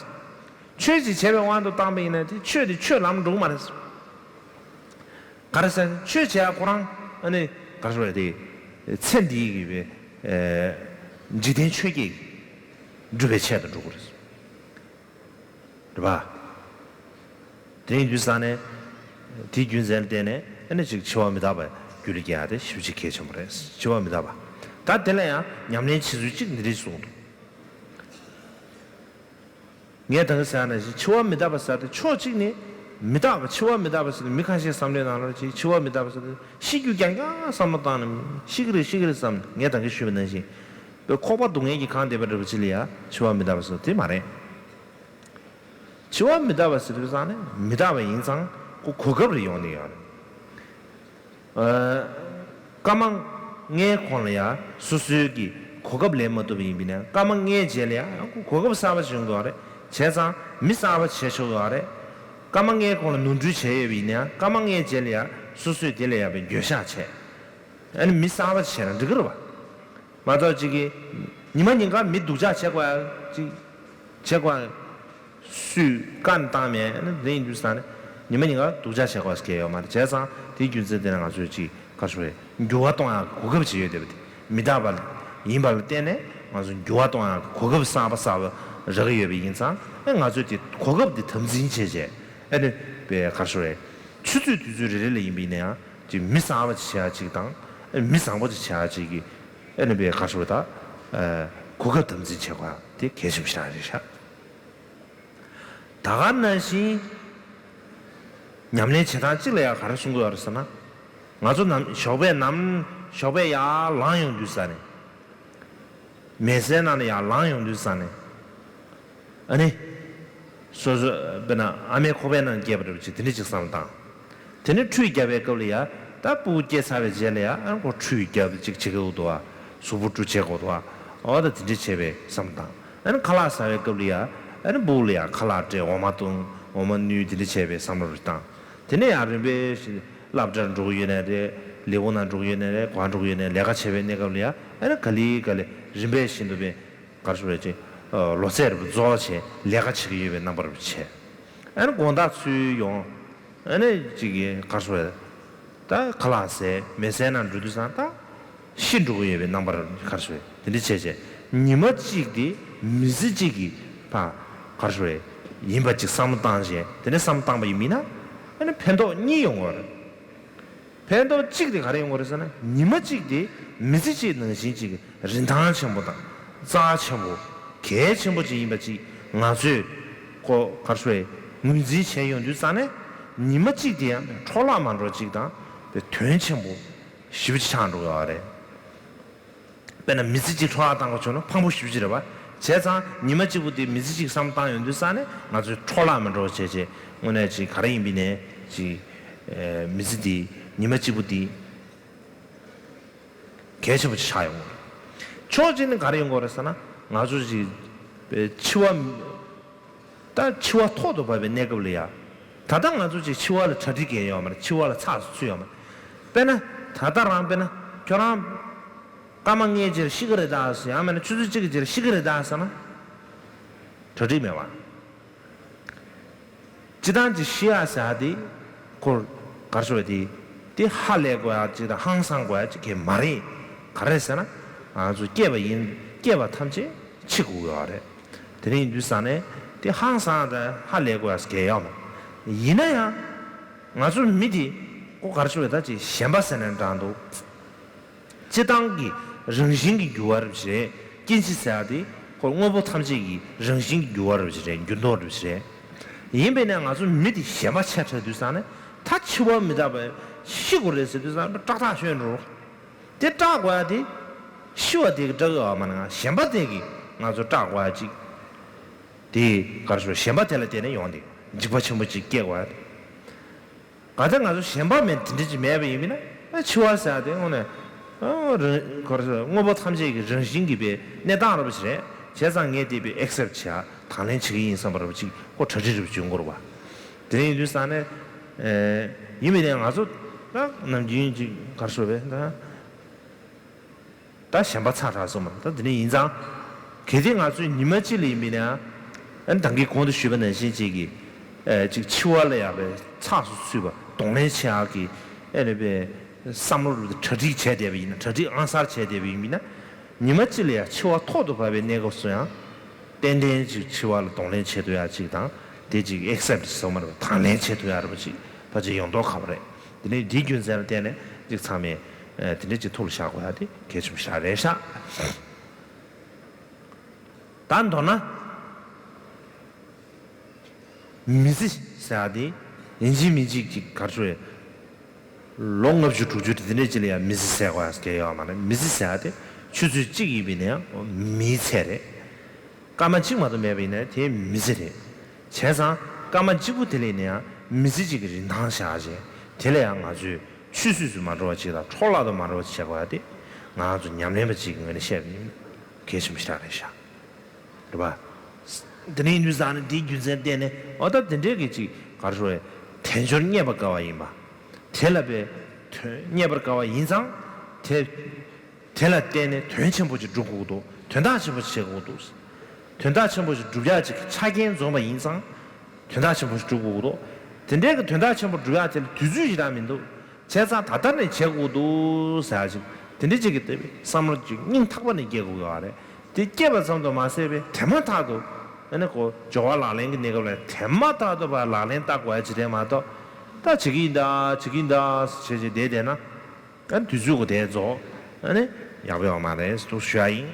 ཆོས་ཅིག་བྱས་པའི་དབང་དུ་བཏང་པ་ཡིན་ན་དེ་ཆོས་དེ་ཆོས་ལམ་འགྲོ་གི་མ་རེད། ག་རེ་ཟེར་ན་ཆོས་བྱེད་ཡག་ཁོ་རང་ཨ་ནི་ག་རེ་ཟེར་བ་དེ་ཚེ་འདིའི་གི་བའི་ཨེ་འཇིག་རྟེན་ཆོས་བརྒྱད་ཀྱི་སྒྲུབ་པའི་ཆེད་དུ་འགྲོ་གི་རེད། རེད་པ། དེ་ཡིན་དུས་ཙང་ནས་དེའི་རྒྱུ་མཚན་ལ་བརྟེན་ནས་ཨ་ནི་ཅིག་འཆི་བ་མི་རྟག་པ་རྒྱུད་ལ་སྐྱེ་ཡག་དེ་ཞེ་པོ་ཅིག་གལ་ཆེན་པོ་རེད། འཆི་བ་མི་རྟག་པ། ད་དེ་ལ་ཡང་ཉམས་ལེན་བྱེད་ཚུལ་གཅིག་འདི་འདྲས་གསུངས་འདུག་ངས་ད་ག་ཟེར་ན་ཞིག་འཆི་བ་མི་རྟག་པ་ཟེར་དེ་ཕྱོགས་གཅིག་ནས་ མི་རྟག་པ། འཆི་བ་མི་རྟག་པ་ཟེར་ནས་མི་ཁ་ཤས་བསམ་བློའི་ནང་ལ་ཅིག་འཆི་བ་མི་རྟག་པ་ཟེར་ནས་ཤི་རྒྱུ་རྐྱང་རྐྱང་བསམ་བློ་བཏང་ནས་ཤི་གི་རེད་ཤི་གི་རེད་བསམ་ནས། ངས་ད་གིན་ཞུས་པ་ནང་བཞིན་པའི་ཁོག་པ་སྡུག་བསྔལ་གྱིས་གང་བསྡད་པ་འདྲ་པོ་ཅིག་ལ་ཡ་འཆི་བ་མི་རྟག་པ་ཟེར་དེ་མ་རེད། འཆི་བ་མི་རྟག་པ་ཟེར་དུས་ཙང་ནས་མི་རྟག་པ་ཡིན་ཙང་ཁོ་གོ་སྐབས་རེ་ཡོང་ནས་ཡོད་རེད། ཨ། སྐར་མ་ལྔའི་གོང་ལ་ཡང་སོ་སོའི་གི་གོ་སྐབས་ལེན་མ་ཐུབ་པ་ཡིན་པ་ཡིན་ན་སྐར་མ་ལྔའི་རྗེས་ལ་ཡང་ཁོ་གོ་སྐབས་གསར་པ་ཞིག་ཡོང་གི་ཡོད་རེད། བྱས་ཙང་མི་གསར་པ་བྱས་ཆོག་གི་ཡོད་རེད། སྐར་མ་ལྔའི་གོང་ལ་ནོར་འཁྲུལ་བྱས་ཡོད་པ་ཡིན་ན་ཡང་སྐར་མ་ལྔའི་རྗེས་ལ་ཡང་སོ་སོས་དེ་ལ་ཡང་པའི་འགྱོད་བཤགས་བྱས། ཨ་ནི་མི་གསར་པ་བྱས་ན་འགྲིག་གི་རེད་པ། མ་གཏོགས་ཅིག་གིས་ཉི་མ་ཉིན་གང་མི་སྡུག་ཅག་བྱེད་དགོས་ཡ་ཅིག་བྱེད་དགོས་ཡ། སུས་བཀའ་བཏང་མེད་ན་དེ་ཡིན་དུས་ཙང་ནས་ཉི་མ་ཉིན་གང་སྡུག་ཅག་བྱེད་དགོས་ཀྱི་ཡོད་མ་རེད། བྱས་ཙང་དེའི་རྒྱུ་མཚན་དེ་ནས་ང་ཚོས་ཅིག་ག་རེ་ཞུ་དགོས་རེད། འགྱུར་བ་གཏོང་ཡག་གི་གོ་སྐབས་ཅིག་ཡོད་བསྡད་པ་དེ་མི་རྟག་པ་ཡིན་པ་ལ་བརྟེན་ནས་ང་ཚོ་འགྱུར་བ་གཏོང་ཡག་གི་གོ་སྐབས་གསར་པ་གསར་པ་རག་གི་ཡོད་པ་ཡིན་ཙང་ཨེ་ང་ཚོས་དེ་གོ་སྐབས་དེ་དམ་འཛིན་བྱས་བྱས་ཨེ་ནི་པའི་ག་རེ་ཞུ་དགོས་རེད། ཆུ་ཚོད་དུས་ཚོད་རེ་རེ་ལ་ཡིན་པ་ཡིན་ན་ཡང་ཅིག་མི་གསར་པ་ཅིག་བྱེད་ཡག་ཅིག་དང་ཨེ་མི་བཟང་པོ་ཅིག་བྱེད་ཡག་ཅིག་གི་ཨེ་ནི་པའི་ག་རེ་ཞུ་དགོས་རེད། ད་གོ་སྐབས་དམ་འཛིན་བྱེད་དགོས་ཡག་དེ་གལ་ཆེན་པོ་ཞིག་རེད་ཤག་ད་ག་ནང་བཞིན་ཉམས་ལེན་བྱེད་སྟངས་གཅིག་ལ་ཡང་ག་རེ་གསུང་གི་ཡོད་རེད་ཟེར་ན། ང་ཚོ་ནམ་ཞོགས་པའི་ནམ་ཞོགས་པའི་ཡར་ལངས་ཡོང་དུས་ཙ་ནས། མལ་སའི་ནང་ནས་ཡར་ལངས་ཡོང་དུས་ཙ་ནས། ཨ་ནི། སོ་སོ་དཔེར་ན་ཨ་མའི་ཁོག་པའི་ནང་སྐྱེས་པ་འདྲ་པོ་ཅིག་དེ་འདྲ་ཅིག་བསམ་བློ་བཏང་། དེ་ནས་ཁྲུས་བརྒྱབ་པའི་སྐབས་ལ་ཡ། ད་སྤུ་གུ་སྐྱེས་ཚར་བའི་རྗེས་ལ་ཡ་ཨ་ཁོ་ཁྲུས་བརྒྱབ་ཅིག་བྱེད་དགོས་འདུག་བ། གཟུགས་པོ་བཀྲུ་བྱེད་དགོས་འདུག་བ། འོ་ད་དེ་འདྲ་བྱས་པའི་བསམ་བློ་བཏང་། ཨ་ནི་ཁ་ལག་ཟ་བའི་སྐབས་ལ་ཡ། ཨ་ནི་སྤུ་གུ་ལ་ཡ་ཁ་ལག་སྤྲད་འོ་མ་བཏུང་འོ་མ་བསྣུན་དེ་འདྲ་བྱས་པའི་བསམ་བློ་རེ་བཏང་། དེ་ནས་ཡང་རིམ་པས་བཞིན་སློབ་གྲྭར་འགྲོ་གི་ཡོད་ནའི་རེད། ལས་ཁུངས་ནང་འགྲོ་གི་ཡོད་ནའི་རེད། ག་པར་འགྲོ་གི་ཡོད་ནའི་རེད། ལས་ཀ་བྱེད་པའི་གནས་སྐབས་ལ་ཡ། ཨ་ནི་ག་ལེ་ག་ལེ་རིམ་པས་བཞིན་དུ་བས་ག་རེ་ཞུ་དགོས་རེད། ཅིག་ལོ་ཚད་རེ་རྫོགས་བྱས་ལས་ཀ་བྱེད་ཀྱི་ཡོད་པའི་རྣམ་པ་རེ་བྱས། ཨ་ནི་དགོང་དག་ཚུར་ཡོང་། ཨ་ནི་ཅིག་གི་ག་རེ་ཞུ་དགོས་རེད། ད་ཁ་ལག་ཟས་མལ་སའི་ནང་འགྲོ་དུས་ཙང་ད་ཤི་འགྲོ་གི་ཡོད་པའི་རྣམ་པ་རེ་ག་རེ་ཞུ་དགོས་རེད། དེ་འདྲ་བྱས་བྱས་ཉི་མ་གཅིག་དེ་མི་ཚེ་གཅིག་གི་ཕ་ག་རེ་ཞུ་དགོས་རེད། ཡིན་པ་ཅིག་བསམ་བློ་བཏང་བྱས་དེ་འདྲ་བསམ་བློ་བཏང་པ་ཡིན་མིན་ན་ཨ་ནི་ཕན་ཐོགས་གཉིས་ཡོང་གི་ཡོད་རེད། ཕན་ཐོགས་གཅིག་དེ་ག་རེ་ཡོང་གི་རེད་ཟེར་ན་ཉི་མ་གཅིག་དེ་མི་ཚེ་གཅིག་ནང་བཞིན་གཅིག་རིན་ཐང་ཆེན་པོ་དང་རྩ་ཆེན་པོ་གལ་ཆེན་པོ་ཅིག་ཡིན་པ་ཅིག་ང་ཚོས་ཁོ་ག་རེ་ཞུ་དགོས་རེད། ངོས་འཛིན་བྱས་ཡོང་དུས་ཙང་ནས་ཉི་མ་གཅིག་དེ་ཡང་འཕྲོ་བརླག་མ་འགྲོ་ཅིག་དང་དོན་ཆེན་པོ་ཞེ་པོ་ཅིག་ཆགས་འགྲོ་གི་ཡོད་རེད། དཔེར་ན་མི་ཚེ་གཅིག་འཕྲོ་བརླག་བཏང་དགོས་བྱུང་ན་ཕངས་པོ་ཞེ་པོ་ཅིག་རེད་པ། བྱས་ཙང་ཉི་མ་གཅིག་པོ་དེ་མི་ཚེ་གཅིག་བསམ་བཏང་ཡོང་དུས་ཙང་ནས་ང་ཚོས་འཕྲོ་བརླག་མི་འགྲོ་བྱས་བྱས་དངོས་གནས་ཅིག་ག་རེ་ཡིན་པའི་ནས་ཅིག་ཨེ་མི་ཚེ་འདི་ཉི་མ་གཅིག་པོ་འདི་གལ་ཆེན་པོ་ཅིག་ཆགས་ཡོང་གི་རེད། ཕྱོགས་གཅིག་ནས་ག་རེ་ཡོང་གི་རེད་ཟེར་ན་ང་ཚོ་ཅིག་ཨེ་འཆི་བ། ད་འཆི་བ་ཐོག་ཏུ་བབས་པའི་གནས་སྐབས་ལ་ཡ། ད་ལྟ་ང་ཚོ་ཅིག་འཆི་བ་ལ་གྲ་སྒྲིག་གས་ཡོད་མ་རེད། འཆི་བ་ལ་ཚགས་སུ་ཚུད་ཡོད་མ་རེད། དཔེར་ན་ད་ལྟ་རང་དཔེར་ན་ཁྱོད་རང་སྐར་མ་ལྔའི་རྗེས་ལ་ཤི་གི་རེད་ད་ཟེར་ཡང་མིན་ན་ཆུ་ཚོད་གཅིག་གི་རྗེས་ལ་ཤི་གི་རེད་ད་ཟེར་ན་གྲ་སྒྲིག་མེད་པ། སྤྱིར་བཏང་གི་ཤི་ཡ་ཟེར་ཡ་དེ་ཁོ་ག་རེ་ཞུ་དགོས་རེད། དེ་ཧ་ལས་དགོས་ཡ་ཅིག་དང་ཧང་སང་དགོས་ཡ་ཅིག་གས་མ་རེད། ག་རེ་ཟེར་ན་ང་ཚོ་སྐྱེས་པ་ཡིན། སྐྱེས་པ་ཐམས་ཅད་འཆི་དགོས་ཡོད་རེད། དེ་འདྲ་ཡིན་དུས་ཙང་ནས་དེ་ཧང་སང་དང་ཧ་ལས་དགོས་ཡ་གས་ཡོད་མ་རེད། ཡིན་ན་ཡང་ང་ཚོ་མི་དེ་ཁོ་ག་རེ་ཞུ་དགོས་རེད། ད་ཅིག་ཞེན་པ་ཟེར་ནས་འདྲ་འདུག་སྤྱིར་བཏང་གི་རང་བཞིན་གྱི་འགྱུར་བ་རེད་པ་ཞིག་རེད། སྐྱེ་འཆི་ཟེར་ཡ་དེ་ཁོ་དངོས་པོ་ཐམས་ཅད་ཀྱི་རང་བཞིན་གྱི་འགྱུར་བ་རེད་པ་ཞིག་རེད། འགྱུར་ལྡོག་རེད་པ་ཞིག་རེད། ཡིན་པས་ན་ང་ཚོ་མི་དེ་ཞེན་པ་ཆེ་དྲགས་དུས་ཙང་ནས་ད་འཆི་བ་མི་རྟག་པ་ཤི་དགོས་རེད་ཟེར་དུས་ཙང་ནས་སྐྲག་ཐག་ཆོད་འགྲོ། དེ་སྐྲག་དགོས་ཡ་དེ་ཤི་བ་དེ་གི་སྐྲག་གི་ཡོད་མ་རེད། ང་ཞེན་པ་དེ་གི་ང་ཚོ་སྐྲག་དགོས་ཡ་ཅིག་དེ་ག་རེ་ཞུ་ཞེན་པ་དེ་ལ་བརྟེན་ནས་ཡོང་དེ་འཇིགས་པ་ཆེན་པོ་ཅིག་སྐྱེ་དགོས་ཡ་དེ། གལ་ཏེ་ང་ཚོ་ཞེན་པ་མེད་དེ་འདྲ་ཅིག་མེད་པ་ཡིན་པས་ན་ཨ་འཆི་བ་ཟེར་ཡ་དེ་དངོས་གནས་ཨ་རང་ག་རེ་ཟེར་དངོས་པོ་ཐམས་ཅད་ཀྱི་རང་བཞིན་གྱི་པའི་གནས་སྟངས་རེད་པ་ཞིག་རེད། བྱས་ཙང་ངས་དེ་པའི་ཨེག་སེབ་བྱེད་ཡ་དང་ལེན་བྱེད་ཀྱི་ཡིན་བསམ་པ་རེད་པ་ཅིག་ཁོ་གྲ་སྒྲིག་རེད་པ་ཅིག་ཡོང་གི་རེད་པ། དེ་འདྲ་ཡིན་དུས་ཙང་ནས་ཨེ་ཡིན་པས་ན་ང་ཚོ་ད་ནམ་རྒྱུན་ཅིག་ག་རེ་ཞུ་དགོས་རེད་ད། ད་ཞེན་པ་ཚ་དྲགས་སོང་མ་ད་དེ་ནས་ཡིན་ཙང་། གལ་ཏེ་ང་ཚོས་ཉི་མ་གཅིག་ལ་ཡིན་པས་ན། ཨ་ནི་ད་གིན་གོང་དུ་ཞུས་པ་ནང་བཞིན་གཅིག་གིས། ཨེ་གཅིག་འཆི་བ་ལ་ཡང་པའི་ཚགས་སུ་ཚུད་པ་གདོང་ལེན་བྱེད་ཡག་གི་ཨེ་ནི་པའི་བསམ་བློ་གྲ་སྒྲིག་བྱས་བསྡད་པ་ཡིན་ན་གྲ་སྒྲིག་ཨང་གསར་བྱས་བསྡད་པ་ཡིན་པས་ན། ཉི་མ་གཅིག་ལ་ཡང་འཆི་བ་ཐོག་ཏུ་བབས་པའི་གནས་སྐབས་སུ་ཡང་། ཏན་ཏན་ཅིག་འཆི་བ་ལ་གདོང་ལེན་བྱེད་ཐུབ་ཡག་ཅིག་དང་དེ་ཅིག་ཨེག་སེབ་ཊི་ཟེར་བ་མ་རེད་པ་དང་ལེན་བྱེད་ཐུབ་ཡག་རེད་པ་ཅིག་ཕལ་ཆེར་ཡོང་མདོག་ཁ་པོ་རེད། དེ་ནས་འདིའི་རྒྱུ་མཚན་ལ་བརྟེན་ནས་ཅིག་ཚང་མས་ཨ་དེ་འདྲ་ཅིག་ཐུགས་ལ་བཞག་དགོས་ཡ་དེ་གལ་ཆེན་པོ་ཞིག་རེད་ཤག་ད་མདོར་ན་མི་ཚེ་ཟེར་ཡ་དེ་ ཡིན་གཅིག་མིན་གཅིག་ཅིག་ག་རེ་ཞུ་རེད། ལོ་ལྔ་བཅུ་དྲུག་ཅུ་དེ་འདྲས་ཅིག་ལ་ཡང་མི་ཚེ་ཟེར་དགོས་ཡ་ཡོད་མ་རེད། མི་ཚེ་ཟེར་ཡ་དེ་ཆུ་ཚོད་གཅིག་ཡིན་པའི་ནའང་མིའི་ཚེ་རེད། སྐར་མ་གཅིག་མ་གཏོགས་མེད་པ་ཡིན་ན་དེ་མི་ཚེ་རེད། བྱས་ཙང་སྐར་མ་གཅིག་པོ་དེ་ལ་ཡིན་ནའང་མི་ཚེ་གཅིག་གི་རིན་ཐང་བཞག་བྱས་དེ་ལ་ཡང་ང་ཚོས་ཆུད་ཟོས་སུ་མ་འགྲོ་བ་ཅིག་དང་འཕྲོ་བརླག་ཏུ་མ་འགྲོ་བ་བྱེད་དགོས་ཡ་དེ་ང་ཚོ་ཉམས་ལེན་པ་ཅིག་གི་ངོས་ནས་བཤད་པ་ཡིན་ན་གལ་ཆེན་པོ་ཞེ་དྲག་རེད་ཤག་རེད་པ། དེ་ནས་ཡིན་དུས་ཙང་ནས་དེའི་རྒྱུ་མཚན་བརྟེན་ནས་འོ་ད་དེ་འདྲའི་གི་ཅིག་ག་རེ་ཞུ་རེད། དལ་འབྱོར་རྙེད་པར་དཀའ་བ་ཡིན་པ། དེ་ལ་པའི་དོན་རྙེད་པར་དཀའ་བ་ཡིན་ཙང་དེ་དེ་ལ་བརྟེན་ནས་དོན་ཆེན་པོ་ཅིག་སྒྲུབ་དགོས་འདུག་དོན་དག་ཆེན་པོ་ཅིག་བྱེད་དགོས་འདུག་དོན་དག་ཆེན་པོ་ཅིག་སྒྲུབ་ཡག་ཅིག་གི་ཆ་རྐྱེན་འཛོམས་པ་ཡིན་ཙང་དོན་དག་ཆེན་པོ་ཞིག་སྒྲུབ་དགོས་འདུག་དེ་འདྲའི་གི་དོན་དག་ཆེན་པོ་སྒྲུབ་ཡག་དེ་ལ་དུས་ཚོད་ཞིག་རག་མི་འདུག་བྱས་ཙང་ད་ལྟ་ནས་བྱེད་དགོས་འདུག་ཟེར་ཡག་ཅིག་དེ་འདྲའི་ཅིག་གི་བསམ་བློ་ཅིག་སྙིང་ཐག་པ་ནས་སྐྱེ་དགོས་ཀྱི་ཡོད་རེད། དེ་སྐྱེས་པ་ཙམ་དུ་མ་ཟད་པའི་དེ་མ་ཐག་ཏུ་ཨ་ནི་ཁོ་སྦྱོར་བ་ལག་ལེན་གྱི་གནས་སྐབས་ལ་དེ་མ་ཐག་ཏུ་ཕར་ལག་ལེན་བསྟར་དགོས་ཡག་ཅིག་རེད་མ་གཏོགས་ད་བྱེད་ཀྱི་ཡིན་ད་བྱེད་ཀྱི་ཡིན་ད་ཟེར་བྱས་བྱས་བསྡད་བསྡད་ན། ཨ་ནི་དུས་ཚོད་གོ་དེ་ཚོ་ཨ་ནི་ཡག་པོ་ཡོད་མ་རེད་ཟེར་ཞུ་ཡ་ཡིན།